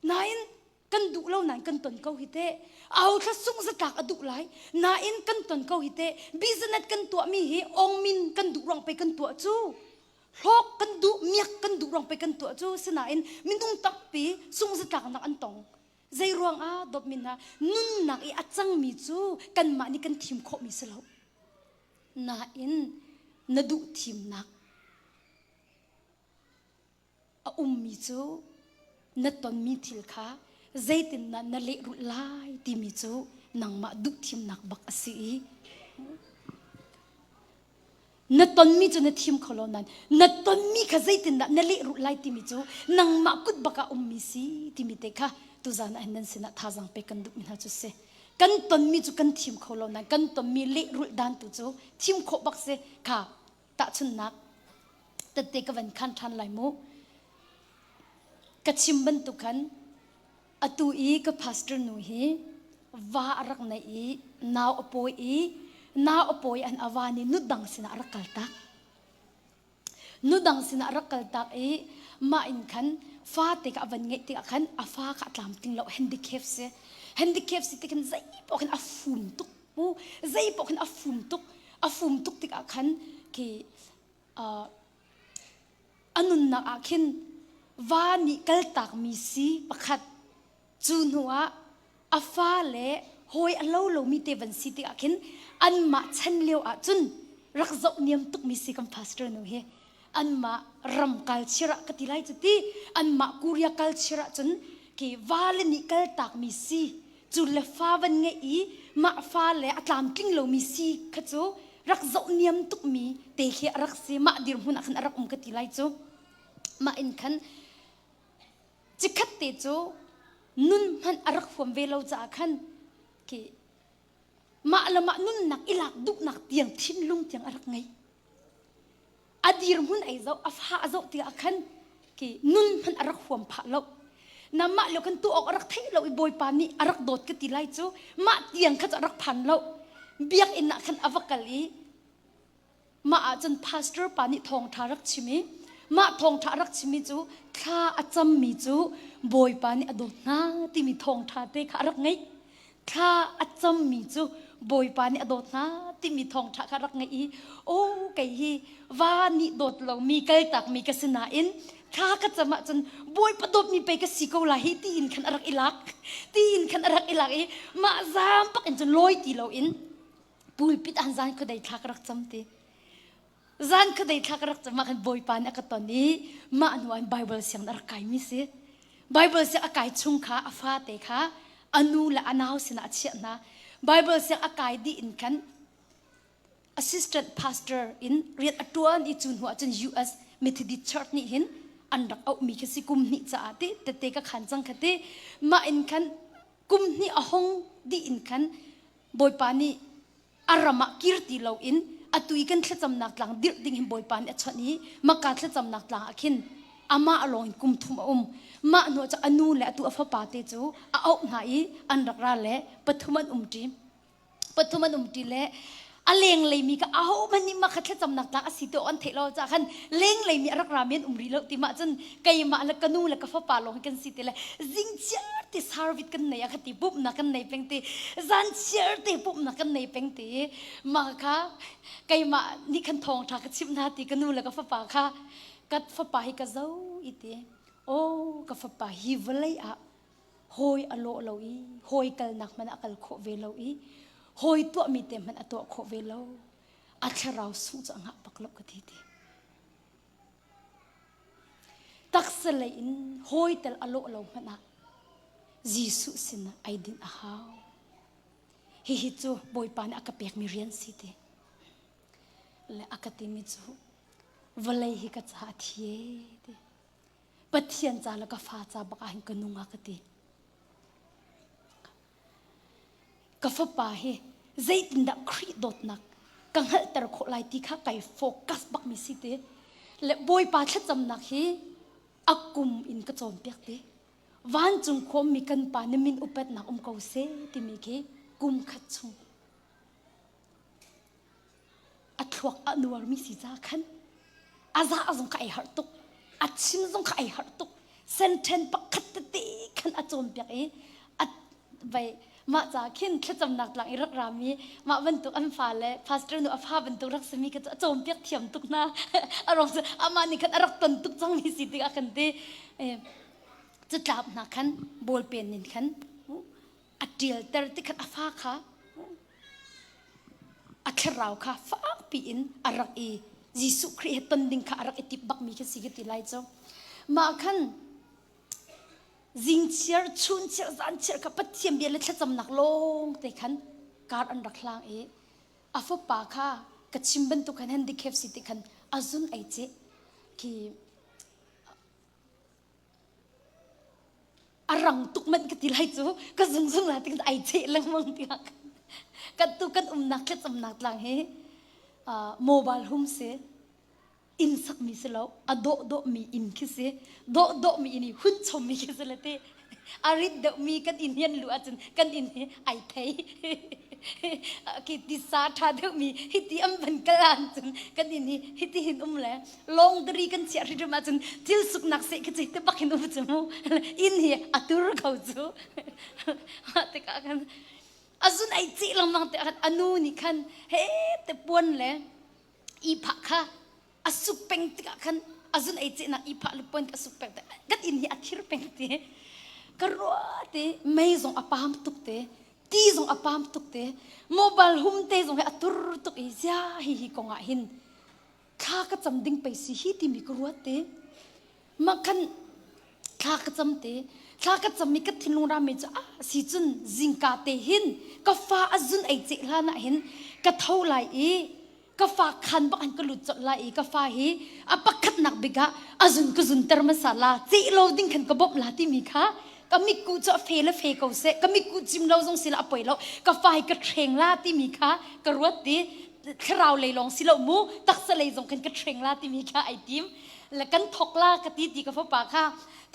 Nain kan duh lo nain kan ton ko hi teh. Aho thla sung zatlak a duh lai? Nain kan ton ko hi teh. Business kan tuahmi hi ongmin kan duh ruang pei kan tuah cu. Hlawk kan duh, miak kan duh ruang pei kan tuah cu. Sinain minung tampi sungzatlaknak an tong. Zei ruang ah dawtmi hna nunnak i a cangmi cu kanmah nih kan thim khawhmi si lo. Nain na duh thimnak a ummi cu na tonmi thil kha zeitindah na lehrulh lai timi cu nangmah duhthimnak bak a si i. Na tonmi cu na thim kho lo nain na tonmi kha zeitindah na lehrulh lai timi cu nangmah kut bak ah ummi si timi te kha tuzan ah hin nan sinah thazaang pek kan duhmi hna cu si. Kan tonmi cu kan thim kho lo nain kan tonmi lehrulh dan tu cu thim khawh bak si kha tahchunhnak tette ka van khan ṭhan lai mu. Ka chim bantuk khan Atu i ka pastor nu hi va a rak neih i nau a pawi i nau a pawi an a va nih nudang sinah a rak kaltak. Nudang sinah a rak kaltak i mah in khan fate kha a van ngeih tikah khan a fa kha a tlamtling lo handicap si. Handicap si tik khan zei paoh khan a fum tuk mu zei paoh khan a fum tuk a fum tuk tikah khan khi uh, A nunnak ah khin va nih kaltakmi si pakhat cu hnuah a fa le hawi a lo lomi te van si tikah khin anmah chan lio ah cun rak zoh niam tukmi si kan pastor nu hi anmah ram culture ah ka ti lai cu ti anmah Korea culture ah cun ki vale nih kaltakmi si cu le fa van ngeih i mah fa le a tlamtling lomi si kha cu rak zoh niam tukmi te khi a rak si mah dirhmun ah khan a rak um ka ti lai cu mah in khan cikhat te cu nun hmanh a rak huam ve lo caah khan khi mah le mah nunnak i lak duhnak tiang thinlung tiang a rak ngei a dirhmun ei zoh a fa a zoh tikah khan ki nun hmanh a rak huam phah lo namah lio kan tu awk a rak theih lo i bawipa nih a rak dawt ka ti lai cu mah tiang kha cu a rak phan lo biakinn ah khan a va kal i mah ah cun pastor pa nih thawngṭha rak chim i mah thawngṭha rak chimmi cu thla a cammi cu bawipa nih a dawt hna timi thawngṭha te kha a rak ngeih thla a cammi cu Bawipa nih a dawt hna timi thawngṭha kha rak ngeih i aw kei hi va nih dawt lomi kaltakmi ka si nain thla ka cam ahcun Bawipa dawtmi pei ka si ko lai hi tiin khan a rak i lak tiin khan a rak i lak i mah zaam bak in cun lawi ti loin pulpit ah zan khuadei thla ka rak cam ti Zan khuadei thla ka rak cam ah khan Bawipa nih a ka ton i mah hnu ah Bible sianginn a rak kaimi si. Bible siang a kai chung kha a fate kha a nu le a nau sinah a chiah hna. Bible siang a kai dih in khan assistant pastor in rian a ṭuan i cu hnu ah cun US Methodist Church nih hin an rak auhmi khi si kum hnih caah ti tete ka khan cang kha ti mah in khan kum hnih a hong dih in khan Bawipa nih a ram ah kir ti loin atu i kan thlacamnak tlang dirh ding hin Bawipa nih a chawnh i Makka thlacamnak tlang ah khin amah lawng in kum thum a um. Mah hnu cu a nu le atu a fapa te cu a auh hna i an rak ra le pathum an um ṭi. Pathum an um ṭi le a lenglei mi kha ahohmanh nih mah kha thlacamnak tlang a si ti an theih lo caah khan lenglei mi a rak ra mi an um rih lo ti mah cun keimah le ka nu le ka fapa lawng hi kan si ti le zing chiar ti service kan nei a kha ti pumhnak kan nei peng ti zan chiar te pumhnak kan nei peng ti mah kha keimah nih khan thawngṭha ka chimh hna ti ka nu le ka fapa kha ka fapa hi ka zo i ti oh ka fapa hi vawlei ah hawi a lawh lo i hawi kalnak hmanh a kal khawh ve lo i hawi tuahmi te hmanh a tuah khawh ve lo a thlarau sung cu a ngah bak lo ka ti ti Taksa lei in hawi tel a lawh lo hmanh ah Jesuh sinah ai dinh a hau. Hihi cu Bawipa nih a ka pekmi rian si ti. Le a ka timi cu vawlei hi ka caah a thi e ti. Pathian ca le ka fa ca bak ah hin ka nung a ka ti. Ka fapa hi zeitindah Khrih dawtnak ka hngalhter khawh lai ti kha kai focus bakmi si ti le Bawipa thlacamnak hi a kum in ka cawnpiak ti vancung khuammi kan pa na min upatnak um ko seh timi khi kum khat chung a thluak a nuarmi si ca khan a za zong kha ai harh tuk a chim zong kha ai harh tuk senten pakhat tete khan a cawnpiak i a vai mah ca khin thlacamnak tlang i rak rami mah bantuk an fa le pastor nu a fa bantuk rak simi kha cu a cawnpiak thiam tuk hna a rong cu amah nih khan a rak ton tuk cangmi si tikah khan ti catlap hna khan ballpen in khan a ṭialter ti khan a fa kha a thlarau kha fakpi in a rak i Jesuh Khrih he ton ding kha a rak i tip bakmi khi si ka ti lai cu. Mah khan zingchiar, chunchiar, zanchiar kha Pathian bia le thlacamnak lawng te khan kar an rak hlang i a fapa kha. Ka chim bantuk khan handicap si ti khan azun ai ce khi a rang tuk manh ka ti lai cu ka zungzung la ting ai cheh lengmang tiah kan tu kan umnak thlacamnak tlang hi mobile home si inn sakmi si lo a dawh dawhmi inn khi si dawh dawhmi inn i hun chommi khi si le te a rit deuhmi kan inn hian lu ahcun kan inn hi ai thei khi tisa ṭha deuhmi hiti an van kal ahcun kan inn hi hiti hin um le longdari kan chiah hrimhrim ahcun thil suknak seh khi te bak hin um cu mu inn hi a tur ko cu mah tikah khan a zun ai ceh lengmang te khan a nu nih khan he te puan le iphah kha a suk peng tikah khan a zun ei cehnak iphah le puan a suk peng kan inn hi a thir peng te ka ruah te mei zong a pam tuk te ti zong a pam tuk te mobile hum te zong hi a tur tuk i zia hi hi kong ah hin thla ka cam ding pei si hi timi ka ruat te mah khan thla ka cam te thla ka cam i ka thinlung rami cu ah si cun zingka te hin ka fa a zun ei ceh hlan ah hin ka tho lai i ka fa khan bak an ka lut colh lai i ka fa hi a pakhatnak bik ah a zun ka zun ter hmasa la ceh lo ding khan ka bawmh la timi kha ka mikku cu a fe le fe ko seh ka mikku cim lo zong si la a poi lo ka fa hi ka hreng la timi kha ka ruat ti thlarau lei lawng si lo mu taksa lei zong khan ka hreng la timi kha ai tim le kan thok la ka ti ti ka fapa kha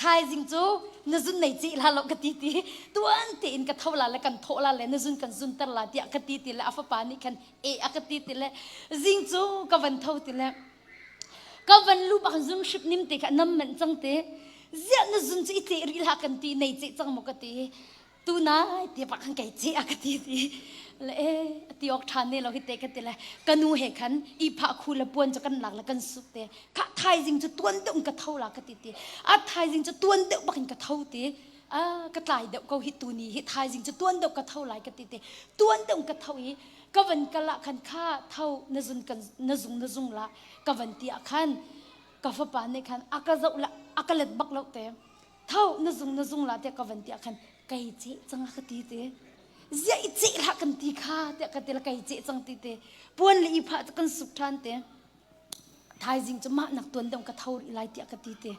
thaizing cu na zun nei cih la lo ka ti ti tuan tein ka tho la le kan thawh la le na zun kan zun ter la tiah ka ti ti le a fapa nih khan e a ka ti ti le zing cu ka van tho ti le ka van lu bak zun hrip nim te kha nam manh cang te ziah na zun cu i tleh rih hlah kan ti nei ceh cang maw ka ti tu nai ti pak khan kai ceh a ka ti ti le e ti ok than ne lo hi te ka ti le ka nu he khan i pha khu le puan cu kan lak le kan suk te kha thaizing cu tuan deuh ka tho la ka ti ti a thaizing cu tuan deuh bakin ka tho ti a ka tlai deuh ko hi tu ni hi thaizing cu tuan deuh ka tho lai ka ti ti tuan deuh ka tho i ka van kal ah khan kha tho na zun kan na zung na zung la ka van ti ah khan ka fapa nih khan a ka zoh la a ka let bak lo te tho na zung na zung la tiah ka van ti ah khan kai ceh cang a ka ti te ziah i ceh hlah kan ti kha tiah ka ti la kai ceh cang ti te puan le i phah cu kan suk ṭhan te thaizing cu mah nak tuan deuh ka tho rih lai tiah ka ti te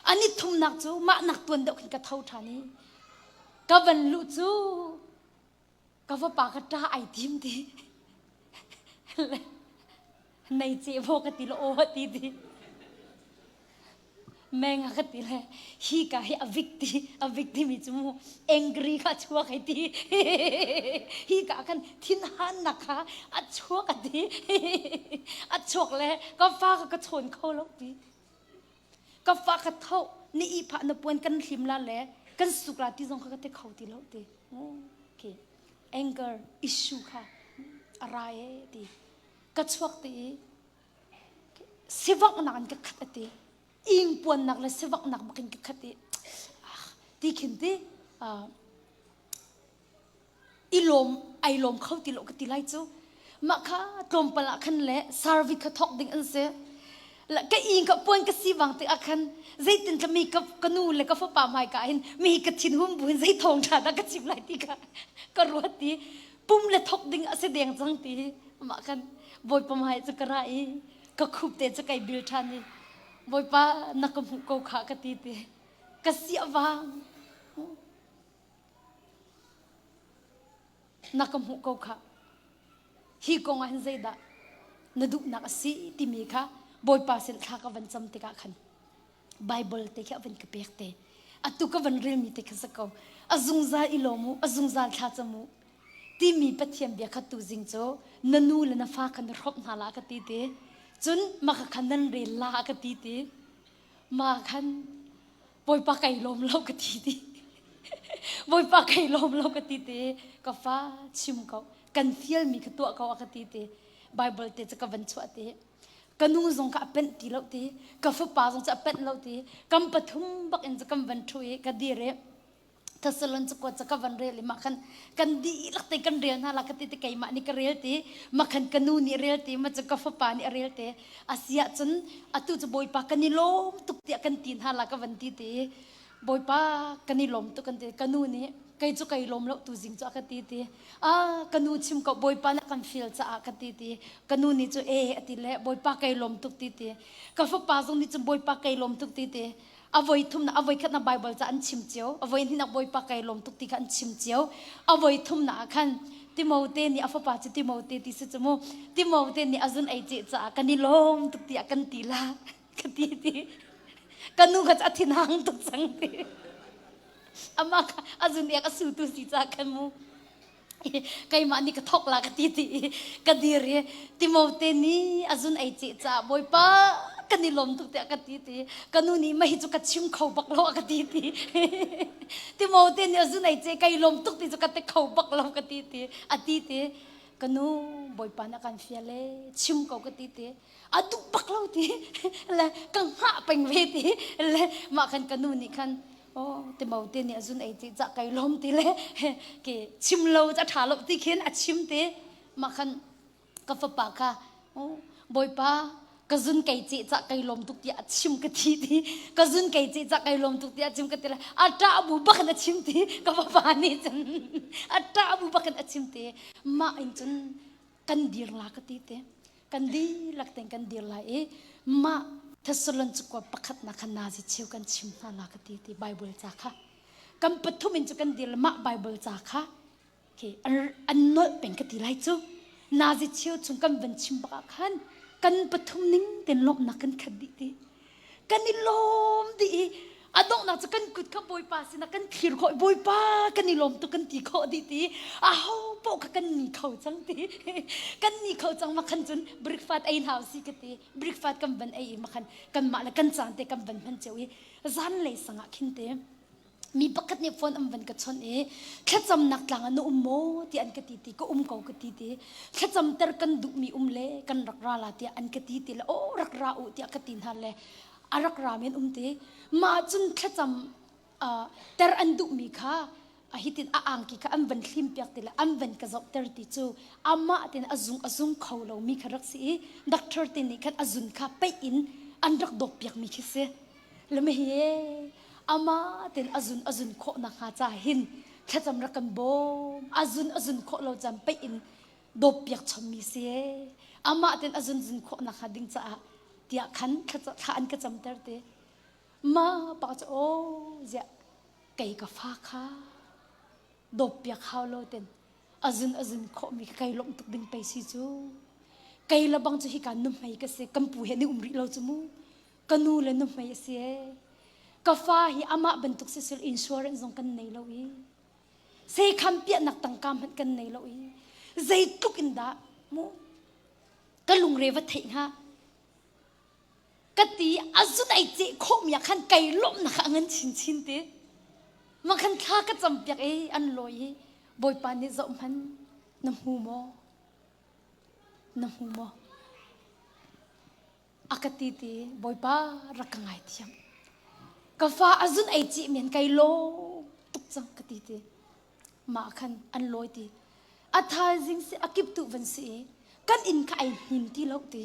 ani thumnak cu mah nak tuan deuh khin ka tho ṭhan i ka van luh cu ka vapa ka ṭa ai tim ti nei ce vaw ka ti lo aw ti ti meng a ka ti le hi ka hi a vik ti a vik ti mi cu mu angry kha chuak ai ti hi ka khan thinhan nak kha a chuak a ti a chuak le ka fa ka ka chawn kho lo ti Ka fa ka tho ni i phah na puan kan hlim la le kan suk la ti zong kha ka te kho ti lo ti. Okay. Anger issue kha a ra e ti. Ka chuak ti i sivak nak in ka khat ati. Ing puan nak le sivak nak bakin ka khat i ti khin ti i lawm ai lawm kho ti lo ka ti lai cu mah kha tlawmpal ah khan le service kha thawk ding an si la ka ing ka puan ka si wang te ah khan zeitin tla mi ka ka nu le ka fapa hmai ka hin mi ka thin hum bu hin zei thawng tha dah ka chim lai ti kha ka ruat ti pum le thawk ding a si deng cang ti mah khan bawipa hmai cu ka ra i ka khup te cu kai bil than i bawipa na ka hmuh ko kha ka ti ti ka sia wang Na ka hmuh ko khah. Hi kong ah hin zeidah na duhnak a si timi kha Bawipa sin thla ka van cam tikah khan Bible te khi a van ka pek te. Atu ka van relmi te kha si ko. A zungzal i lawm u, a zungzal thla cam u timi Pathian bia kha tu zing cu na nu le na fa kha na hrawmh hna la ka ti te. Cun maka khan nan rel la ka ti te. Ma khan Bawipa kai lawm lo ka ti ti. Bawipa kai lawm lo ka ti ti. Ka fa chim ko. Kan fialmi ka tuah ko a ka ti ti. Bible te cu ka van chuah ti. Ka nu zong ka a penh ti lo ti. Ka fapa zong cu a penh lo ti. Kam pathum bak in cu kan van ṭhu i ka dir i Thessalon cakuat cu ka van rel i mah khan kan dihlak te kan rel hna la ka ti ti keimah nih ka rel ti mah khan ka nu nih rel ti mah cu ka fapa nih a rel ti a si ahcun atu cu Bawipa kan i lawm tuk tiah kan ti hna la ka van ti ti Bawipa kan i lawm tuk kan ti ka nu nih. Kei cu kai lawm lo tu zing cu a ka ti ti. Ah ka nu chim ko Bawipa na kan feel caah ka ti ti. Ka nu nih cu e a ti le Bawipa kai lawm tuk ti ti. Ka fapa zong nih cun Bawipa kai lawm tuk ti ti. A voi thum na a voi khat na Bible ca an chim cio. A voi hnih nak Bawipa kai lawm tuk ti kha an chim cio. A voi thum na ah khan Timote nih a fapa cu Timote ti si cu mu. Timote nih a zun ei ceh caah kan i lawm tuk tiah kan ti la. Ka ti ti. Ka nu kha cu a thinhang tuk cang ti. Amah kha a zun ek a sutu si ca khan mu. Keimah nih ka thok la ka ti ti i ka dir i Timote nih a zun ei ceh caah Bawipa kan i lawm tuk tiah ka ti ti ka nu nih mah hi cu ka chim kho bak lo a ka ti ti Timote nih a zun ei ceh kai lawm tuk ti cu ka ti kho bak lo ka ti ti a ti ti ka nu Bawipa nih a kan fial e chim ko ka ti ti a duh bak lo ti le ka hngah peng ve ti le mah khan ka nu nih khan oh Timote nih a zun ei ti cah kai lawm ti le ke chim lo ca ṭha lo ti khin a chim te mah khan ka fapa kha oh bawipa ka zun kei ce cah kai lawm tuk tiah a chim ka thi ti ka zun kei ce cah kai lawm tuk tiah a chim ka ti le a ṭah bu bak in a chim ti ka fapa nih cun a ṭah bu bak in a chim ti mah in cun kan dir la ka ti te kan dihlak tein kan dir lai i mah Thessalon cukua pakhatnak kha nazi cheu kan chim hna la ka ti ti Bible ca kha kan pathum in cu kan dir mah Bible ca kha khi an nolh peng ka ti lai cu nazi cheu chung kan van chim bak ah khan kan pathum ning ten lawmhnak kan khat dih ti kan i lawm dih i a donghnak cu kan kut kha Bawipa sinah kan thlir khawh Bawipa kan i lawm tuk kan ti khawh dih ti aho paoh kha kan ni kho cang ti kan ni kho cang ma khan cun breakfast ei hna si ka ti breakfast kan van ei i ma khan kanmah le kan caan te kan van hman cio i zanlei sangah khin te mi pakhat nih phone an van ka chawnh i thlacamnak tlang ah na um maw ti an ka ti ti ka um ko ka ti ti thlacam ter kan duhmi um le kan rak ra la tiah an ka ti ti le aw rak ra u tiah ka ti hna le a rak ra men um ti mah cun thlacam ter an duhmi kha a hitin a angki kha an van thlim piak ti le an van ka zohter ti cu amah tin a zung a zung kho lomi kha rak si i doctor te nih khan a zun kha peih in an rak dawp piak mi khi si le hi amah ten a zun a zun khawh nakhnga ca hin thlacam rak kan bawm a zun a zun khawh lo caan peih in dawp piak chommi si amah ten a zun zun khawh nakhnga ding caah tiah khan thla an ka camter te ma pa cu aw ziah kei ka fa kha dawp piak hau lo ten a zun a zun khawhmi kai lawmh tuk ding pei si cu kei la bang cu hika nuhmei ka si kan pu he ni um rih lo cu mu ka nu le nuhmei a si ee ka fa hi amah bantuk sisil insurance zong kan nei lo i seikham piahnak tangka hmanh kan nei lo i zeitluk in dah mu ka lungre va theih hnga ka ti a zun ai ceh khawhmi ah khan kai lawmhnak a ngan chinchin te ma khan thla ka cam piak i an lawi i bawipa nih zoh hman na hmu maw na hmu maw a ka ti ti bawipa rak ka ngaithiam ka fa a zun ei cih men kai lawm tuk cang ka ti ti mah khan an lawi ti a thaizing si a kip tu van si i kan inn kha ai hnin ti lo ti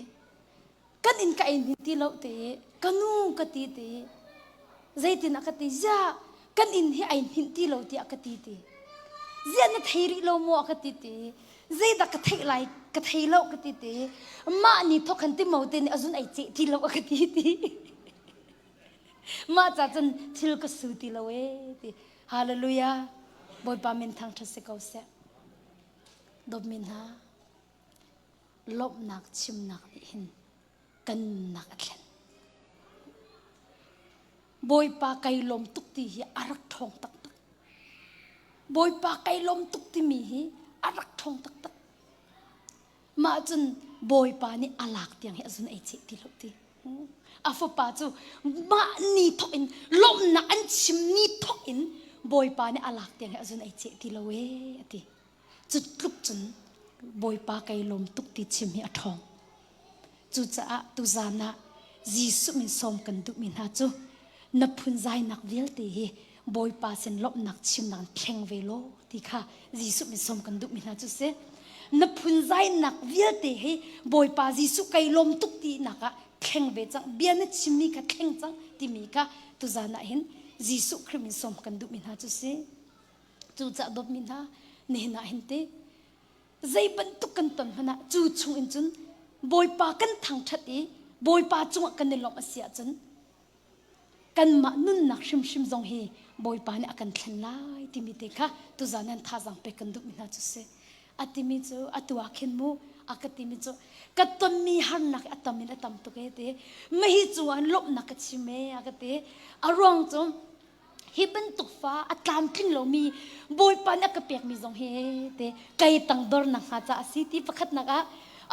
kan inn ka ei hnin ti lo ti ka nu ka ti ti zeitin a ka ti zia kan inn hi ai hninh ti lo tiah ka ti ti zia na thei rih lo maw ka ti ti zeidah ka theih lai ka thei lo ka ti ti mah ni thok khan ti mo te nih azun ai ceh ti lo a ka ti ti mah ca cun thil ka su ti lo e ti hallelujah bawipa min thangṭhat si ko seh dawtmi hna lawmhnak chimnak nih hin kan nunnak a thlen. Bawipa kai lawm tuk ti hi a rak ṭhawng taktak. Bawipa kai lawm tuk timi hi a rak ṭhawng taktak. Mah cun Bawipa nih a lak tiang hi a zun ei cheh ti lo ti. A fapa cu mah ni thok in lawmhnak an chim ni thok in Bawipa nih a lak tiang hi a zun ei cheh ti lo ee a ti. Cu tluk cun Bawipa kai lawm tuk ti chim hi a ṭhawng. Cucaah tuzaan ah Jesuh min sawm kan duhmi hna cu na phunzainak vialte hi Bawipa sin lawmhnak chimnak thleng ve law ti kha Jesuh min sawm kan duhmi hna cu si. Na phunzainak vialte hi Bawipa Jesuh kai lawm tuk ti nak ah thleng ve cang bia na chimmi kha thleng cang timi kha tuzaan ah hin Jesuh Khrih min sawm kan duhmi hna cu si. Cucaah dawtmi hna, nihin ah hin ti zei bantuk kan ton hmanh ah cu chung in cun Bawipa kan thangṭhat i Bawipa cungah kan i lawmh a si ahcun kanmah nunnak hrimhrim zong hi Bawipa nih a kan thlen lai timi te kha tuzan nan thazaang pek kan duhmi hna cu si. A timi cu atu ah khin mu a ka timi cu ka tonmi harnak a tam in a tam tuk e ti mahi cungah lawmhnak ka chim e a ka ti a ruang cu hi bantuk fa a tlamtling lomi Bawipa nih a ka pekmi zong hi te kei tangdor nak hnga ca a si ti pakhatnak ah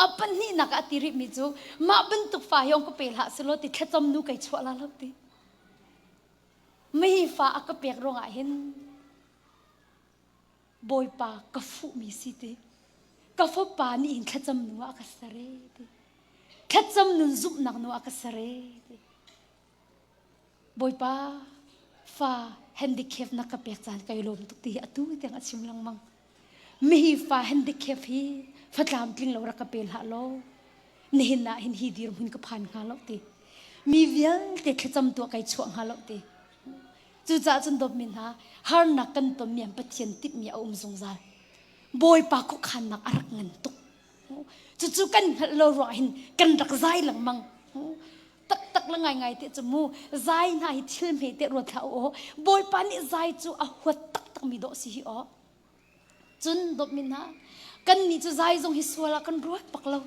a pahnihnak ah a ti rihmi cu mah bantuk fa hi ong ka pe hlah selaw ti thlacam nu kei chuah la lo ti mihi fa a ka pek ruangah hin Bawipa ka fuhmi si ti ka fapa nih hin thlacam nu ah a ka ser e ti thlacam nun zumhnak nu ah a ka ser e ti Bawipa fa handicap na ka pek caan kai lawm tuk ti hi atu tiang a chim lengmang. Mihi fa handicap hi fatlam tling lo rak ka pe hlah law nihin ah hin hi dirhmun ka phan hnga lo ti. Mi vialte thlacam tuah kai chuah hnga lo ti. Cucaah cun dawtmi hna harnak kan tonmi an Pathian timhmi a um zungzal. Bawipa khuakhannak a rak ngan tuk. Cucu kan hngalh lo ruangah hin kan rak zai lengmang. Taktak le ngaingai te cu mu zai hna hi thil hme te ruat hlah u Bawipa nih zai cu a huat taktak mi dawh si hi aw. Cun dawtmi hna kan nih cu zai zong hi sual ah kan ruat bak lo.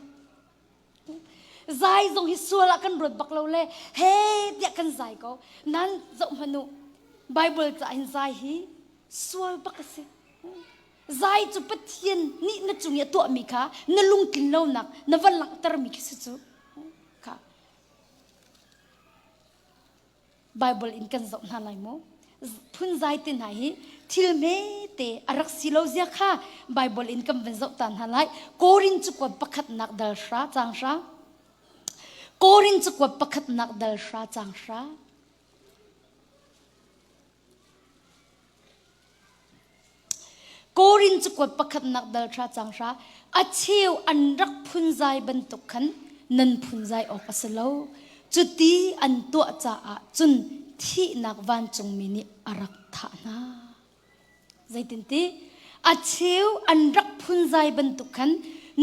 Zai zong hi sual ah kan ruat bak lo le he tiah kan zai ko. Nan zoh hmanh u Bible ca hin zai hi sual bak a si. Zai cu Pathian nih na cung i a tuahmi kha na lungtlin lonak na va langhtermi khi si cu. Kha Bible in kan zoh hna lai mu. Phunzai te hna hi thil hmete a rak si lo zia kha Bible in kan van zoh ta hna lai. Korin cakuat pakhatnak dal hra cang hra. Korin cakuat pakhatnak dal hra cang hra. Korin cakuat pakhatnak dal hra cang hra a cheu an rak phunzai bantuk khan nan phunzai awk a si lo. Cuti an tuah caah cun thihnak vancungmi nih a rak thah hna. Zeitinti a cheu an rak phunzai bantuk khan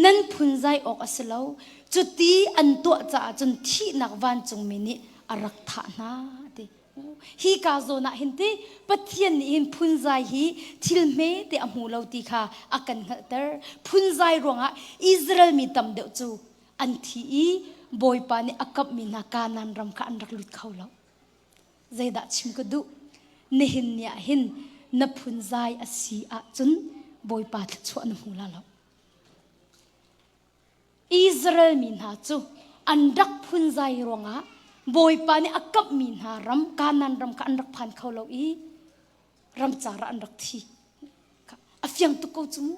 nan phunzai awk a si lo. Cuti an tuah caah cun thihnak vancungmi nih a rak thah hna ti. Hi ka zawn ah hin ti Pathian nih hin phunzai hi thil hme te a hmu lo ti kha a kan hngalhter. Phunzai ruangah Israel mi tam deuh cu an thi i Bawipa nih a kamhmi hna Kanaan ram kha an rak lut kho lo. Zeidah chim ka duh? Nihin ni ah hin na phunzai a si ahcun Bawipa thluachuah na hmu la lo. Israel mi hna cu an rak phunzai ruangah Bawipa nih a kamhmi hna ram Kanaan ram kha an rak phan kho lo i ramcar ah an rak thi. A fiang tuk ko cu mu.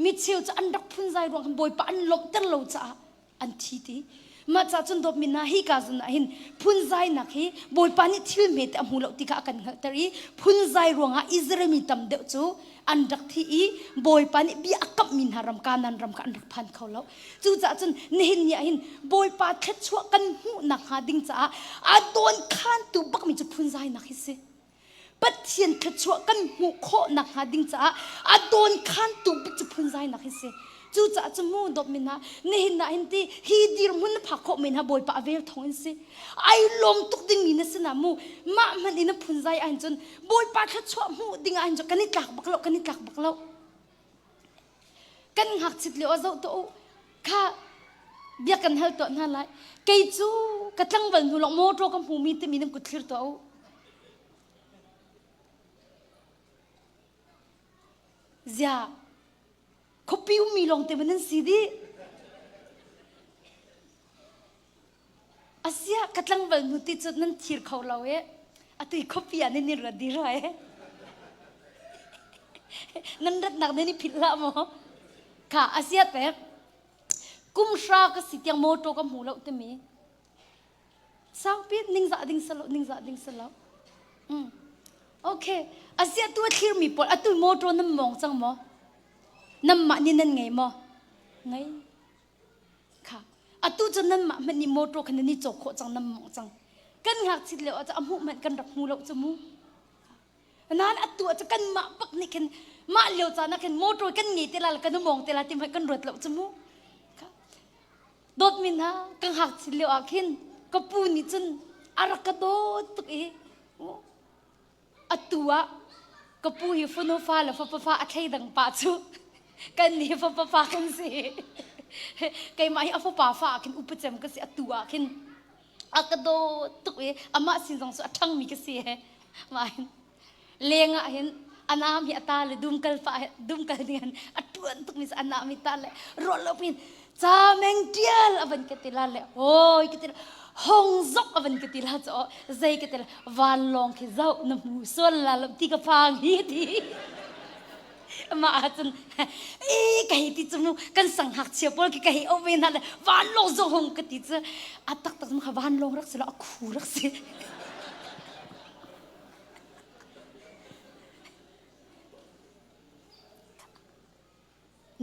Mi cheu cu an rak phunzai ruang khan Bawipa an lawmhter lo caah an thi ti. Mah ca cun dawtmi hna hi ka zun ah hin phunzainak hi Bawipa nih thil hmete a hmu lo ti kha a kan hngalhter i phunzai ruangah Israel mi tam deuh cu an rak thi i Bawipa nih bia a kamhmi hna ram Kanaan ram kha an rak phan kho lo. Cucaah cun nihin ni ah hin Bawipa thluachuah kan hmuh nakhnga ding caah a dawn khantu bakmi cu phunzainak hi si. Pathian thluachuah kan hmuh khawh nakhnga ding caah a dawn khantu bik cu phunzainak hi si. Cucaah cu mu dawtmi hna nihin ah hin ti hi dirhmun na phak khawh men ha Bawipa a vel thawng in si. Ai lawm tuk dingmi na sinah mu mah hmanh in na phunzai ahhin cun Bawipa thluachuah hmuh ding ahhin cun kan i tlak bak lo kan i tlak bak lo. Kan ngakchit lio ah zoh tuah u kha bia kan hal tuah hna lai. Kei cu ka tlangval hnu lawng motor ka hmumi timi nan kut thlir tuah u. Ziah khuapi ummi lawng te man nan si dih. Asia ka tlangval nu ti cu nan thir kho lo e. Atu i khuapi ah nan i ruat dih rua e. Nan ratnak nan i philh hlah maw? Kha asia pek. Kum hra ka si tiang motor ka hmu lo timi. Saupi ningzah ding salo ningzah ding salo. Mm. Okay. Asia tu a thlir mi pawl atu motor nan mong cang maw? Nan mah nih nan ngei maw? Ngei. Kha. Atu cu nanmah hmanh nih motor kha nan i cawk khawh cang nan mawngh cang. Kan ngakchit lio ah a hmuh hmanh kan rak hmu lo cu mu. Nain atu ah cu kanmah bak nih khin mah lio caan ah khin motor kan ngei te la le kan mawng te la ti hmanh kan ruat lo cu mu. Dawtmi hna ka ngakchia lio ah khin ka pu nih cun a rak ka dawt tuk i atu ah ka pu hi fanu fa le fapa fa a thleidang pa cu kan nih fapa fa kan si. Keimah hi a fapa fa ah khin upa cem ka si atu ah khin a ka dawt tuk i amah sin zong cu a ṭhangmi ka si he mah hin leng ah hin a naam hi a ta le dum kal fa dum kal ding an a ṭuan tuk mi a naam hi ta le ruah lo pin cha meng ṭial a van ka ti la le hoi ka ti la hong zok a van ka ti la cho zei ka ti la van lawng khi zau na hmu sual la lo ti ka phang hi ti mah ahcun i ka hei ti cu mu kan sang ngakchia pawl khi ka hei auh ve hna le vanlawng zong hong ka ti cu a taktak mu kha vanlawng rak si lo a khu rak si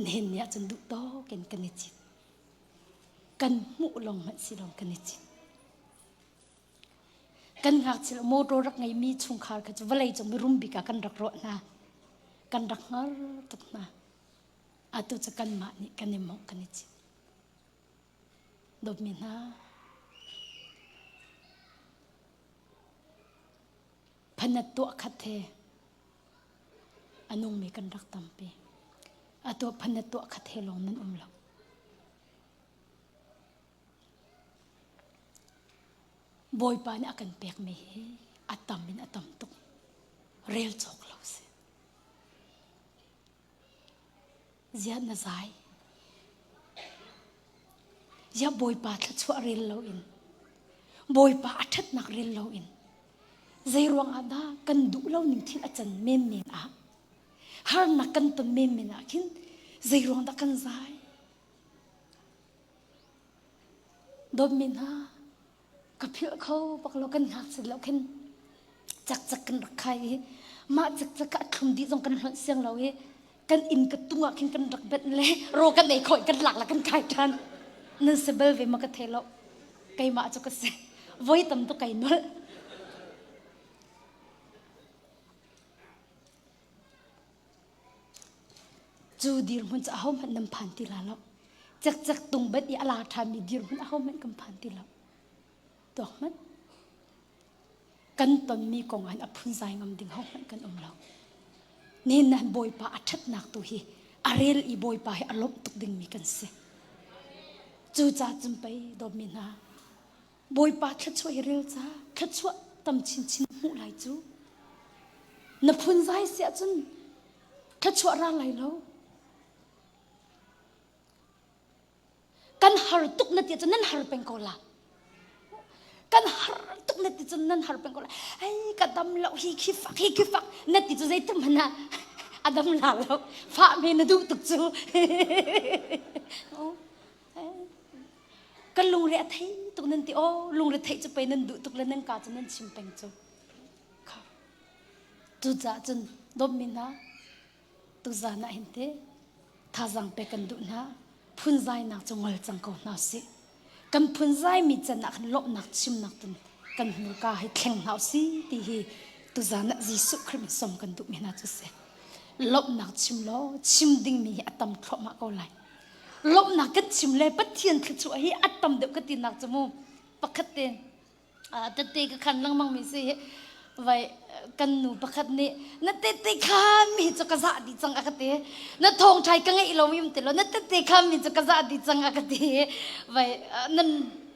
Nihin ni ahcun duh tawk in kan i cit kan hmuh lawng hmanh si lawng kan i cit Kan ngakchia motor rak ngeimi chungkhar kha cu vawlei cung mirum bik ah kan rak ruah hna. Kan rak hngar tuk hna. Atu cu kanmah nih kan i mawngh kan i cit. Dawtmi hna, phanat tuah khat he a nungmi kan rak tampi. Atu phanat tuah khat he lawng nan um lo. Bawipa nih a kan pekmi hi a tam in a tam tuk. Rel cawk lo si. Ziah na zai? Ziah Bawipa thluachuah rel loin, Bawipa a ṭhatnak rel loin, zei ruangah dah kan duh lo ning thil a can menmen ah, harnak kan ton menmen ah khin zei ruang dah kan zai? Dawtmi hna, ka philh kho bak lo kan ngakchia lo khin cakcak kan rak khai i mah cakcak ka thlum dih zong kan hlonh siang lo i kan inn ka tung ah khin kan rak benh le ro kan ei khawh kan lak la kan kai ṭhan. Nan si bal ve ma ka thei lo. Keimah cu ka si. Voi tam tuk kai nolh. Cu dirhmun cu ahohmanh nan phan ti la lo. Cekcek tung bat i a la ṭhanmi dirhmun ahohmanh kan phan ti lo. Tuak hmanh. Kan tonmi kong ah a phunzai ngam ding hohmanh kan um lo. Nihin nan Bawipa a ṭhatnak tu hi a rel i Bawipa hi a lawmh tuk dingmi kan si. Cucaah cun pei dawtmi hna Bawipa thluachuah hi rel ca thluachuah tam chinchin hmuh lai cu na phunzai si ahcun thluachuah ra lai lo kan har tuk na ti ahcun nan har peng ko la kan har tuk na ti cun nan har peng ko la ai ka dam lo hi khi fak hi khi fak na ti cu zeitum hmanh ah a dam la lo fah me na duh tuk cu Kan lungre a thei tuk nan ti aw lungre theih cu pei nan duh tuk le nan ka cu nan chim peng cu. Kha. Cucaah cun dawtmi hna tuzan ah hin te thazaang pek kan duh hna phunzainak cu ngol cang ko hna sih. Kan phunzaimi can ah khan lawmhnak chimnak tun kan hmurka hi thleng hna usih ti hi tuzan ah Jesuh Khrih min som kan duhmi hna cu si. Lawmhnak chim law chim dingmi hi a tam thluahmah ko lai. Lawmhnak kan chim le Pathian thluachuah hi a tam deuh ka tinak cu mu pakhat te tette ka khan lengmang mi si hi vai kan nu pakhat nih na tette khan mi cu ka zah dih cang a ka ti na thawngṭhai ka ngeih lo mi um ti lo na tette khan mi cu ka zah dih cang a ka ti vai nan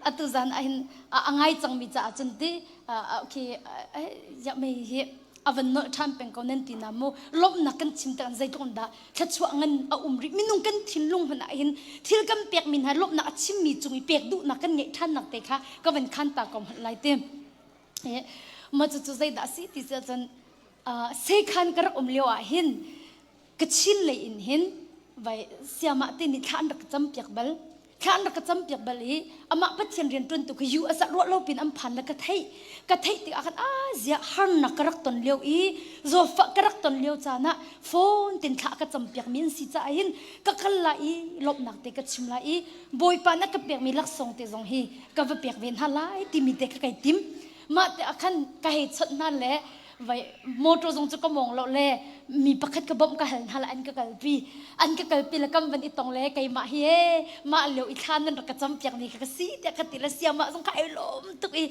atu zan ah hin a ngai cang mi caah cun ti khi ya mei hi a van nolh ṭhan peng ko nan ti na mu lawmhnak kan chim tak zeitluk dah thluachuah ngan a um rih minung kan thinlung hmanh ah hin thil kan pekmi hna lawmhnak a chimmi cung i pek duhnak kan ngeih ṭhannak te kha ka van khan ta ko hmanh lai te ma cu cu zeidah si ti si cun sekhan ka rak um lio ah hin ka chin lei in hin vai siamah te nih thla an rak cam piak bal thla an rak ka cam piak bal i amah Pathian rian ṭuan tu kha US ah ruah lo pin an phan le ka theih ka theih tikah khan a ziah harnak ka rak ton lio i zawfah ka rak ton lio caan ah phone tin thla ka cam piak mi an si caah hin ka kal lai i lawmhnak te ka chim lai i Bawipa na ka pekmi laksawng te zong hi ka va pek ve hna lai timi te kha kai tim mah te ah khan ka hei chawnh hna le. Vai motor zong cu ka mong lo le mi pakhat ka bawmh ka hal hna la an ka kalpi. An ka kalpi le kam van i tong le keimah hi e mah lio i thla nan rak ka cam piak ni kha ka si tiah ka ti le siamah zong kha ai lawm tuk i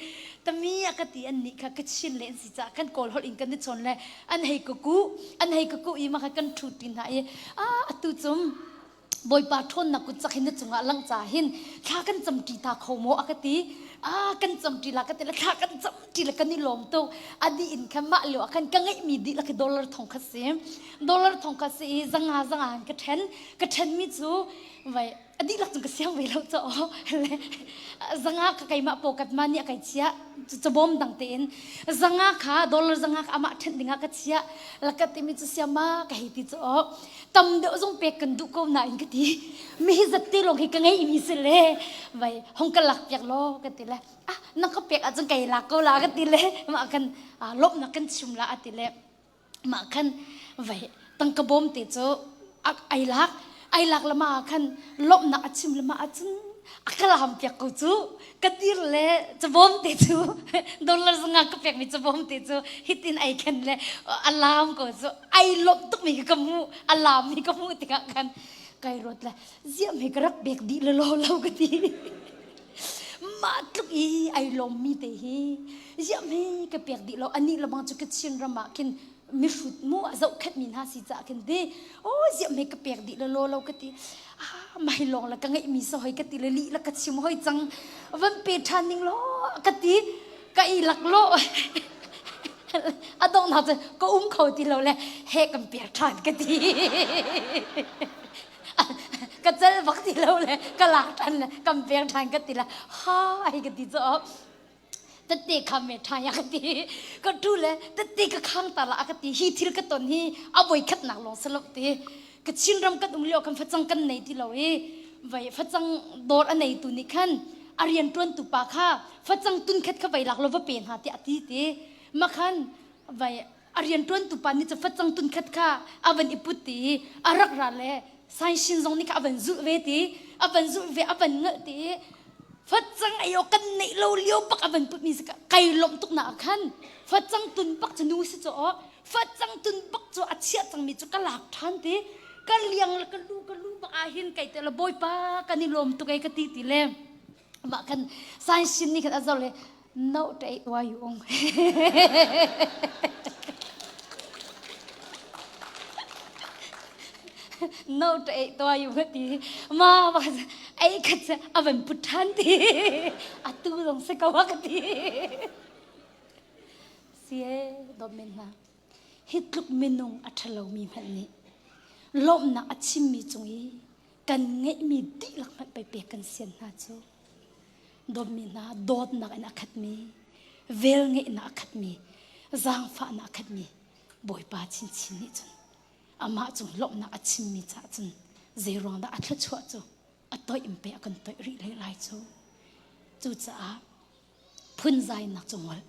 tami a ka ti an nih kha ka chin le an si caah kan kawl holh in kan i chawn le an hei ka ku an hei ka ku i mah kha kan ṭhu ṭi hna i a atu cum Bawipa ṭhawnnak kut cak hin na cungah langh ca hin thla kan cam ṭi ta kho maw a ka ti ah kan cam ṭi la ka ti le thla kan cam ṭi le kan i lawm tuk a dih in khan mah lio ah khan ka ngeihmi dihlak hi dollar thong khat si dollar thong khat si i zanga zanga in ka ṭhen ka ṭhenmi cu vai a dihlak cun ka siang ve lo caw le zanga ka keimah pawkat ma nih a kai chiah cabawm dang tein zanga kha dollar zanga kha amah ṭhen dingah ka chiah la ka timi cu siama ka hei ti cu tam deuh zong pek kan duh ko nain ka ti mi hi zat te lawng hi ka ngei mi si le vai hong ka lak piak law ka ti le ah na ka pek ahcun kai lak ko la ka ti le mah kan lawmhnak kan chim la a ti le mah khan vai tangka bawm te cu ai lak ai lak lama ah khan lawmhnak a chim lama ahcun a ka lam piak ko cu ka dir le cabawm te cu dollar zanga ka pek mi cabawm te cu hitin ai khen le a lam ko cu ai lawmh tuk mi ka mu a lam mi ka hmuh tikah khan kai ruat le ziam he ka rak pek dih le lo lo ka ti mah tluk i ai lawm mi te hi ziam he ka pek dih lo ani lamang cu ka Chin ram ah khin mihrut mu a zohkhenh mi hna si caah khin ti oh ziam he ka pek dih le lo lo ka ti ah mai lawng le ka ngeih mi sa hoi ka ti le lih le ka chim hoi cang van pe ṭhan ning law ka ti ka i lak lo a donghnak cu ka um kho ti lo le he kan pek ṭhan ka ti ka cel bak ti lo le ka lak ṭhan le kan pek ṭhan ka ti le ha ai ka ti cu tette kha me ṭha ya ka ti ka tu le tette ka khang ta la ka ti hi thil ka ton hi a voi khatnak lawng si lo ti ka Chin ram kan um lio kan facang kan nei ti lo i vai facang dawr a nei tu nih khan a rian ṭuan tu pa kha facang tun khat kha vai lak lo va pe hna ti a ti ti makhan vai a rian ṭuan tu pa nih cu facang tun khat kha a van i put ti a rak ra le saishin zong nih kha a van zulh ve ti a van zulh ve a van ngalh ti facang ayo kan neih lo lio bak a van put mi si kai lawmh tuk na khan facang tun bak cu nu si cu facang tun bak cu a chiah cang mi cu ka lak ṭhan ti ka liang le ka lu ka lu bak ah hin kai te le bawipa kan i lawm tuk ei ka ti ti le mah kan saishin nih khan a zoh le no ṭe wa yu ung no ṭe to yu ka ti ma ma ei khat se a van put ṭhan ti atu zong se ko ka ti sie dawt men hna hi tluk minung a ṭhalomi hmanh nih lawmhnak a chimmi cung i kan ngeihmi dihlak hmanh pei pek kan sian hna cu dawtmi hna dawtnak in a khatmi velngeihnak a khatmi zaangfahnak a khatmi Bawipa chinchin nih cun amah cung lawmhnak a chimmi caah cun zei ruang dah a thluachuah cu a toih in pe a kan toih rih hlei lai cu cucaah phunzainak cu ngol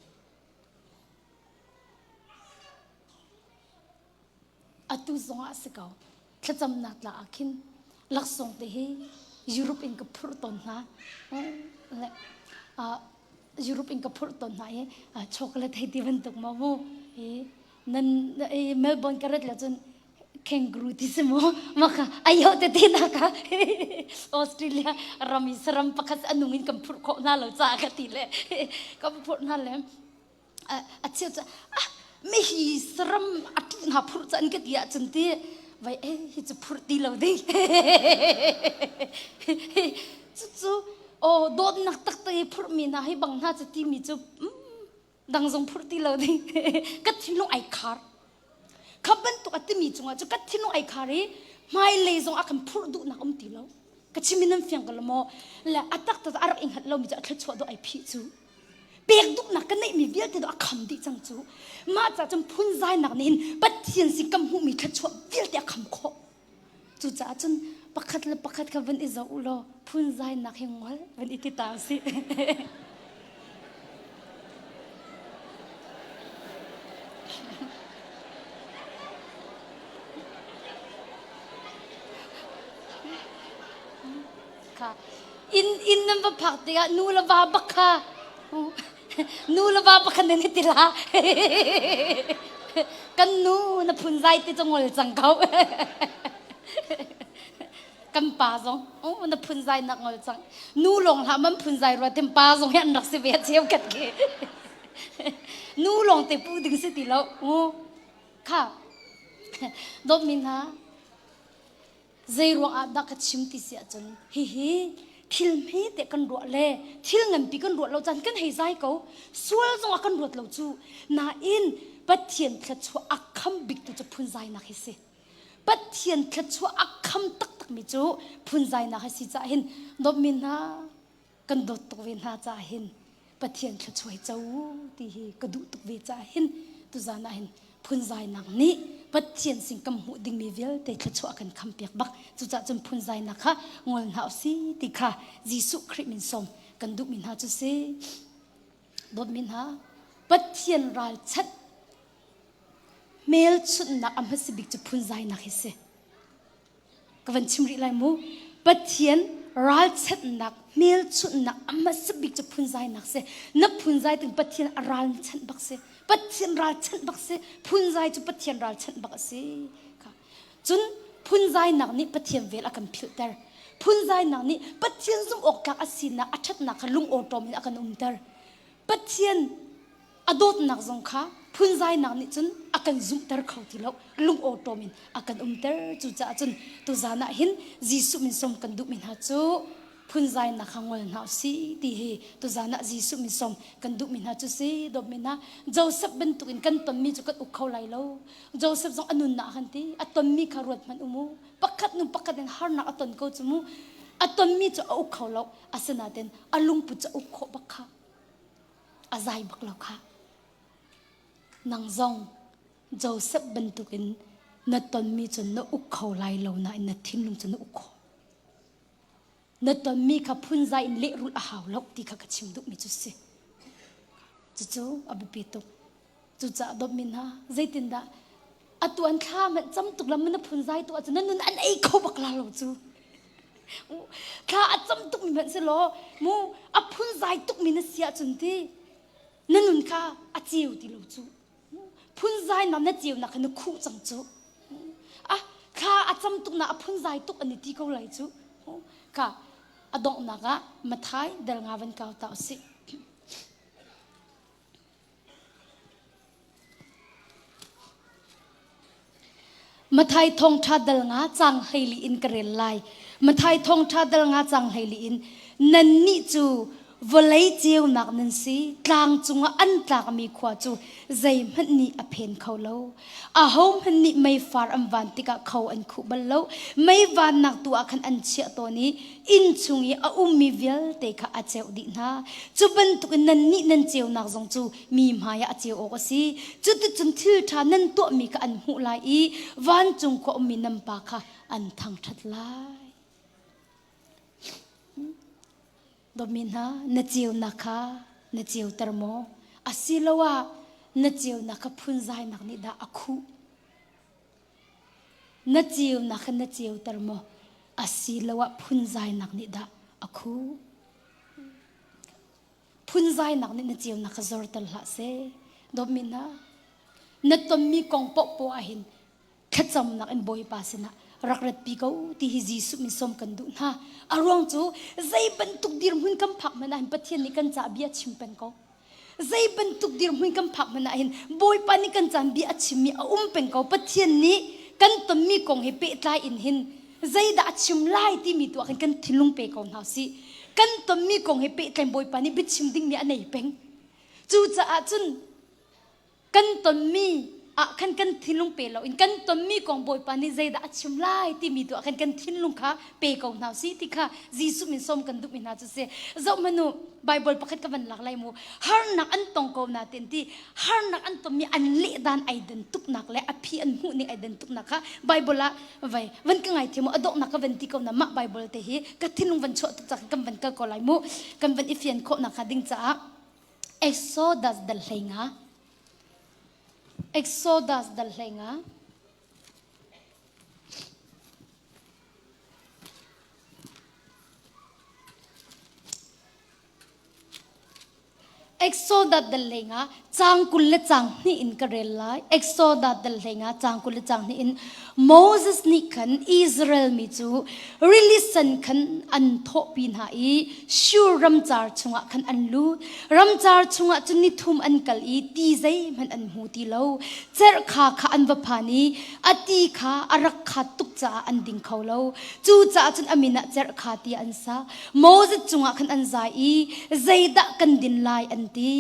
Atu zongah a si ko. Thlacamnak tla ah khin laksawng te hi Europe in ka phurh tawn hna. Le Europe in ka phurh tawn hna i chocolate hei ti bantuk maw mu i nan i Melbourne ka rat le cun kangaroo ti si mu maka ayo te ti na ka Australia ram i saram pakhat a nung in kan phurh khawh hna lo ca ka ti le kan phurh hna le a cheu cu ah mi hi saram a ṭih hna phurh can ka ti ahcun ti vai eh hi cu phurh ti lo ding cucu aw dawtnak taktak i phurhmi hna hi bang hna cu timi cu dang zong phurh ti lo ding ka thinlung ai khar Kha bantuk a timi cungah cu ka thinlung ai khar i hmailei zong a kan phurh duhnak um ti lo. Ka chim in nan fiang ko lo maw? Le a taktak a rak i hngalh lomi cu a thluachuah dawh ai phih cu. Pek duhnak ka neihmi vialte dawh a kham dih cang cu. Mah ca cun phunzainak nih hin Pathian sin kan hmuhmi thluachuah vialte a kham khawh. Cucaah cun pakhat le pakhat kha van i zoh u law phunzainak hi ngol van i ti ta usih. Kha inn inn nan va phak tikah nu le va bak kha. Nu le va pakhat nan i ti la. Kan nu na phunzai ti cu ngol cang ko. Kan pa zong oh na phunzai nak ngol cang. Nu lawng hlah man phunzai rua tim pa zong hi an rak si ve cheu kat ke. Nu lawng te pu ding si ti lo. U kha dawtmi hna Zeiruang ah dah ka chim ti si ahcun hihi thil hmete kan ruah le thil nganpi kan ruah lo caan kan hei zai ko. Sual zong ah kan ruat lo cu. Nain Pathian thluachuah a kham biktu cu phunzainak hi si. Pathian thluachuah a kham taktakmi cu phunzainak hi si caah hin dawtmi hna kan dawt tuk ve hna caah hin Pathian thluachuah hi co ti hi ka duh tuk ve caah hin tuzan ah hin phunzainak nih Pathian sin kan hmuh dingmi vialte thluachuah kan khampiak bak. Cucaah cun phunzainak kha ngol hna usih ti kha Jesuh Khrih min sawm kan duhmi hna cu si. Dawtmi hna, Pathian ralchanh hmelchunhnak a hmasa bik cu phunzainak hi si. Ka van chim rih lai mu. Pathian ralchanhnak, hmelchunhnak a hmasa bik cu phunzainak si. Na phunzai ting Pathian a ralchanh bak si. Pathian ralchanh bak si. Phunzai cu Pathian ralchanh bak a si. Cun phunzainak nih Pathian vel a kan philhter. Phunzainak nih Pathian zumh awk tlak a sinak, a ṭhatnak kha lungawṭawm in a kan umter. Pathian a dawtnak zong kha phunzainak nih cun a kan zumhter kho ti lo lungawṭawm in a kan umter cucaah cun tuzan ah hin Jesuh min sawm kan duhmi hna cu phunzainak kha ngol hna usih ti hi tuzan ah Jesuh min sawm kan duhmi hna cu si dawtmi hna Joseph bantukin kan tonmi cu kan uk kho lai lo Joseph zong a nunnak kan ti a tonmi kha ruat hmanh u mu pakhat nu pakhat in harnak a ton ko cu mu a tonmi cu a uk kho lo asinain a lungput cu a uk khawh bak kha a zai bak lo kha. Nang zong Joseph bantukin na tonmi cu na uk kho lai lo nain na thinlung cu na uk khawh. Na tonmi kha phunzai in lehrulh a hau lo ti kha ka chim duhmi cu si. Cucu a biapi tuk. Cucaah dawtmi hna, zeitindah atu an thla hmanh cam tuk lam na phunzai tu ahcun na nun an ei kho bak la lo cu. Thla a cam tukmi hmanh si law mu a phunzai tukmi na si ahcun ti na nun kha a ceu ti lo cu. Phunzai na na ceunak kha na khuh cang cu. Ah thla a cam tuk na a phunzai tuk an i ti ko lai cu. Ka a donghnak ah Mathai dal nga van kau ta usih. Mathai thawngṭha dal nga caang 14 in ka rel lai. Mathai thawngṭha dal nga caang 14 in nannih cu vawlei ceunak nan si, tlang cungah an tlakmi khua cu zeihmanh nih a phen kho lo. Ahohmanh nih meifar an van tikah kho an khuh bal lo. Mei vannak tu ah khan an chiah tawn i inn chung i a ummi vialte kha a ceuh dih hna. Cu bantukin nannih nan ceunak zong cu mi hmaiah a ceu awk a si. Cuticun thil ṭha nan tuahmi kha an hmuh lai i vancung khua ummi nan Pa kha an thangṭhat lai. Dawtmi hna, na ceunak kha na ceuter maw? Asiloah na ceunak kha phunzainak nih dah a khuh? Na ceunak kha na ceuter maw? Asiloah phunzainak nih dah a khuh? Phunzainak nih na ceunak kha zorter hlah seh. Dawtmi hna, na tonmi kong paohpaoh ah hin thlacamnak in Bawipa sinah rak ratpi ko ti hi Jesuh min sawm kan duh hna. A ruang cu zei bantuk dirhmun kan phak hmanh ah hin Pathian nih kan caah bia chim peng ko. Zei bantuk dirhmun kan phak hmanh ah hin Bawipa nih kan caan bia a chimmi a um peng ko. Pathian nih kan tonmi kong he pehtlai in hin zeidah a chim lai timi tu ah khan kan thinlung pe ko hna usih. Kan tonmi kong he pehtlai Bawipa nih biachim dingmi a nei peng. Cucaah cun kan tonmi ah khan kan thinlung pe loin kan tonmi kong Bawipa nih zeidah a chim lai timi tu ah khan kan thinlung kha pe ko hna usih ti kha Jesuh min sawm kan duhmi hna cu si. Zoh hmanh u, Bible pakhat ka van lak lai mu. Harnak an tong ko na ten ti harnak an tonmi an leh dan ai den tuknak le a phi an hmuh ning ai den tuknak kha Bible ah vai van ka ngai thiam mu a donghnak ka van ti ko na mah Bible te hi ka thinlung van chuah tuk cak kan van kal ko lai mu kan van i fian khawh nak hnga ding caah Exodus dal 15. Exodus dal 15. Exodus dal hleinga caang 20 le caang hnih in ka rel lai. Exodus dal hleinga caang 20 le caang hnih in Moses nih khan Israel mi cu rili sen khan an thawhpi hna i Shur ramcar chungah khan an lut. Ramcar chungah cun ni thum an kal i ti zeihmanh an hmu ti lo. Cerhkha kha an va phan i a ti kha a rak khat tuk caah an ding kho lo. Cucaah cun a min ah cerhkha tiah an sak. Moses cungah khan an zai i zeidah kan din lai an ti.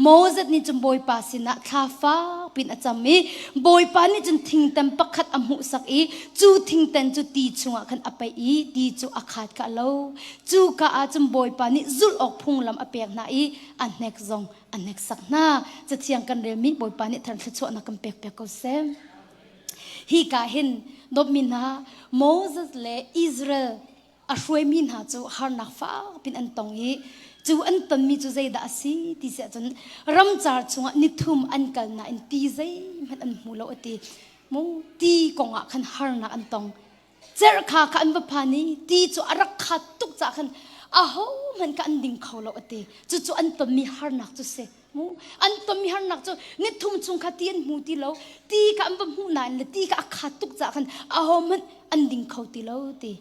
Moses nih cun Bawipa sinah thla fak pin a cam i Bawipa nih cun thingtan pakhat a hmuhsak i cu thingtan cu ti chungah khan a paih i ti cu a khat kha lo. Cu ka ah cun Bawipa nih zulh awk phunglam a pek hna i a hnek zong a hneksak hna. Cathiang kan relmi Bawipa nih thar thluachuahnak kan pek piak ko seh. Hi ka hin dawtmi hna Moses le Israel a hruaimi hna cu harnak fakpin an tong i cu an tonmi cu zeidah a si ti si ahcun ramcar chungah nithum an kal nain ti zeihmanh an hmu lo a ti mu ti kongah khan harnak an tong cerhkha kha an va phan i ti cu a rak khat tuk caah khan ahohmanh kha an ding kho lo a ti cucu an tonmi harnak cu si mu an tonmi harnak cu nithum chung kha ti an hmu ti lo ti kha an va hmuh nain le ti kha a khat tuk caah khan ahohmanh an ding kho ti lo ti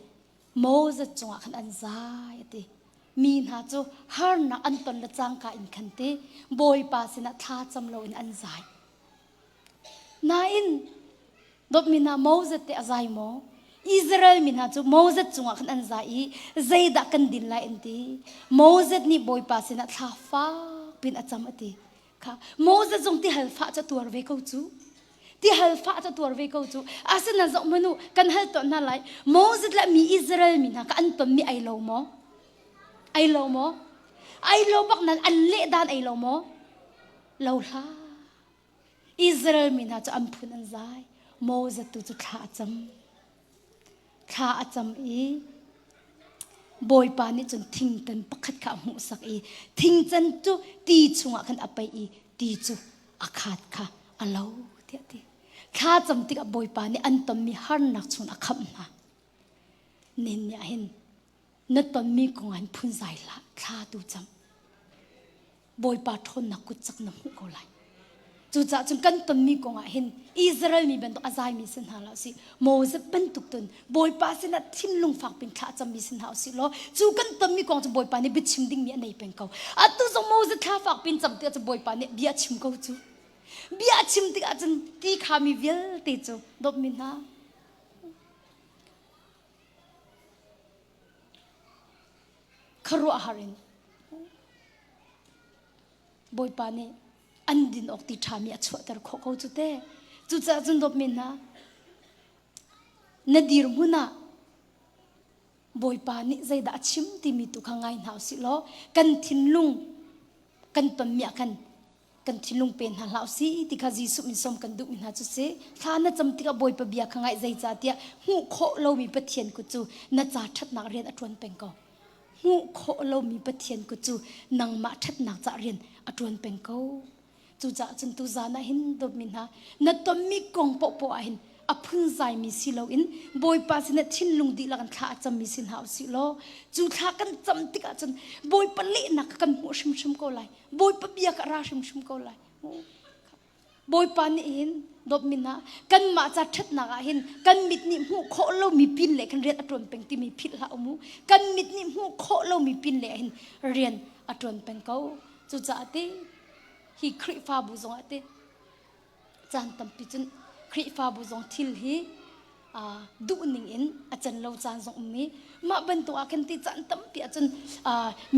Moses cungah khan an zai a ti mi hna cu harnak an ton le cangka in khan ti Bawipa sinah thla cam loin an zai nain dawtmi hna Moses te a zai maw Israel mi hna cu Moses cungah khan an zai i zeidah kan din lai an ti Moses nih Bawipa sinah thla fak pin a cam a ti kha Moses zong ti hal fah cu tuar ve ko cu ti hal fah cu tuar ve ko cu asinain zoh hmanh u kan hal tawn hna lai Moses le mi Israel mi hna kha an tonmi ai lo maw ai lo maw ai lo bak nan an leh dan ai lo maw lo hlah Israel mi hna cu an phun an zai Moses tu cu thla a cam Thla a cam i Bawipa nih cun thingtan pakhat kha a hmuhsak i thingcan cu ti chungah khan a paih i ti cu a khat kha a lo tiah a ti. Thla cam tikah Bawipa nih an tonmi harnak chung a khamh hna. Nen nih ah hin na tonmi kong ah hin phunzai hlah, thla tu cam. Bawipa ṭhawnnak kut cak na hmuh ko lai. Cucaah cun kan tonmi kong ah hin Israel mi bantuk a zaimi si hna hlah sih, Moses bantuk tun Bawipa sinah thinlung fak pin thla cammi si hna usih law cu kan tonmi kong cu Bawipa nih biachim dingmi a nei peng ko. Atu zong Moses thla fak pin cam tikah cun Bawipa nih bia chim ko cu. Bia chim tikah cun ti khami vialte cu dawtmi hna khuaruahhar in Bawipa nih an din awk ti ṭhami a chuahter khawh ko cu te. Cucaah cun dawtmi hna, na dirhmun ah Bawipa nih zeidah a chim timi tu kha ngai hna usih law kan thinlung kan tonmi ah khan kan thinlung pe hna hlah usih ti kha Jesuh min sawm kan duhmi hna cu si. Thla na cam tikah Bawipa bia kha ngaih zeicahtiah hmuh khawh lomi Pathian kut cu na ca ṭhatnak rian a ṭuan peng ko. Hmuh khawh lomi Pathian kut cu nangmah ṭhatnak cah rian a ṭuan peng ko. Cucaah cun tuzaan ah hin dawtmi hna, na tonmi kong paohpaoh ah hin a phunzaimi si loin Bawipa sinah thinlung dihlak in thla a cammi si hna usih law cu thla kan cam tikah cun Bawipa lehnak kha kan hmuh hrimhrim ko lai. Bawipa bia kha a ra hrimhrim ko lai. Bawipa nih hin dawtmi hna kanmah ca ṭhatnak ah hin kan mit nih hmuh khawh lomi pin le khan rian a ṭuan peng timi philh hlah u mu. Kan mit nih hmuh khawh lomi pin le hin rian a ṭuan peng ko. Cucaah ti hi Khrihfabu zongah ti caan tampi cun Khrihfabu zong thil hi duh ning in a can lo caan zong um i mah bantuk ah khan ti caan tampi ahcun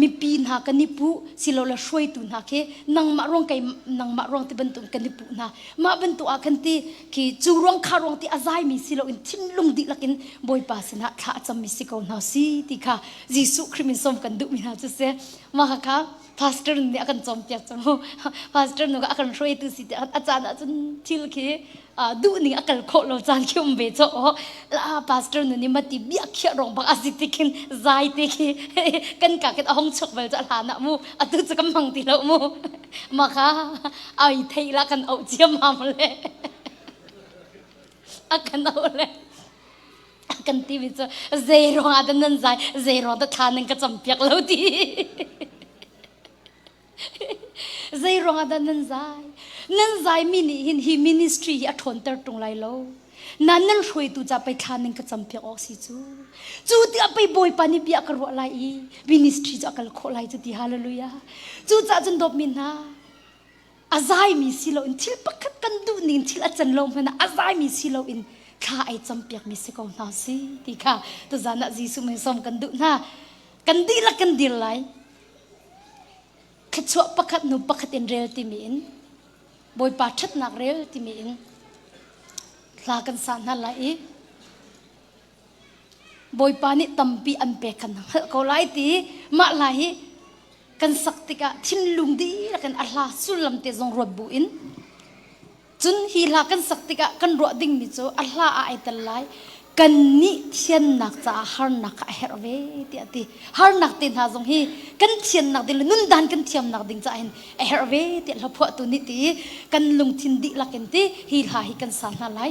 mipi hna kan i puh silole hruaitu hna khi nangmah ruang kei nangmah ruang ti bantuk kan i puh hna mah bantuk ah khan ti khi cu ruang kha ruang ti a zaimi si loin thinlung dihlak in Bawipa sinah thla a cammi si ko hna si ti kha Jesuh Khrih min sawm kan duhmi hna cu si mah kha pastor nih a kan cawnpiak cu mu pastor nu a kan hruaitu si ti a caan ah cun thil khi duh ning a kal khawh lo caan khi um ve cho la pastor nu nih mati bia khiah rong bak a si ti khin zai te khi kan ka khin a hong chok bal cha hlan ah mu atu cu kan mang ti lo mu ma kha ai thei la kan au chiam ham le a kan au le kan ti mi cu zei ruang ah dah nan zai zei ruang dah thla nan ka cam piak lo ti. Zei ruangah dah nan zai? Nan zaimi nih hin hi ministry hi a ṭhawnter ṭung lai lo. Nan nan hruaitu ca pei thla ning ka campiak awk si cu. Cu tiah pei Bawipa nih bia ka ruah lai i ministry cu a kal khawh lai cu ti hallelujah. Cu caah cun dawtmi hna a zaimi si loin thil pakhat kan duh ning thil a can lo hmanh ah a zaimi si loin thla ai campiakmi si ko hna si ti kha tuzan ah Jesuh min sawm kan duh hna. Kan dihlak kan dir lai. Thluachuah pakhat hnu pakhat in rel timi in Bawipa ṭhatnak rel timi in hla kan sa hna lai i Bawipa nih tampi an pek kan hngalh ko lai ti mah hla hi kan sak tikah thinlung dihlak in a hla sullam te zong ruat bu in Cun hi hla kan sak tikah kan ruah dingmi cu a hla ah ai tel lai. Kannih thiannak caah harnak kha a herh ve tiah a ti. Harnak te hna zong hi kan thiannak ding le nundan kan thiamnak ding caah hin a herh ve tiah hlaphuahtu nih ti i kan lungthin dihlak in ti hi hla hi kan sa hna lai.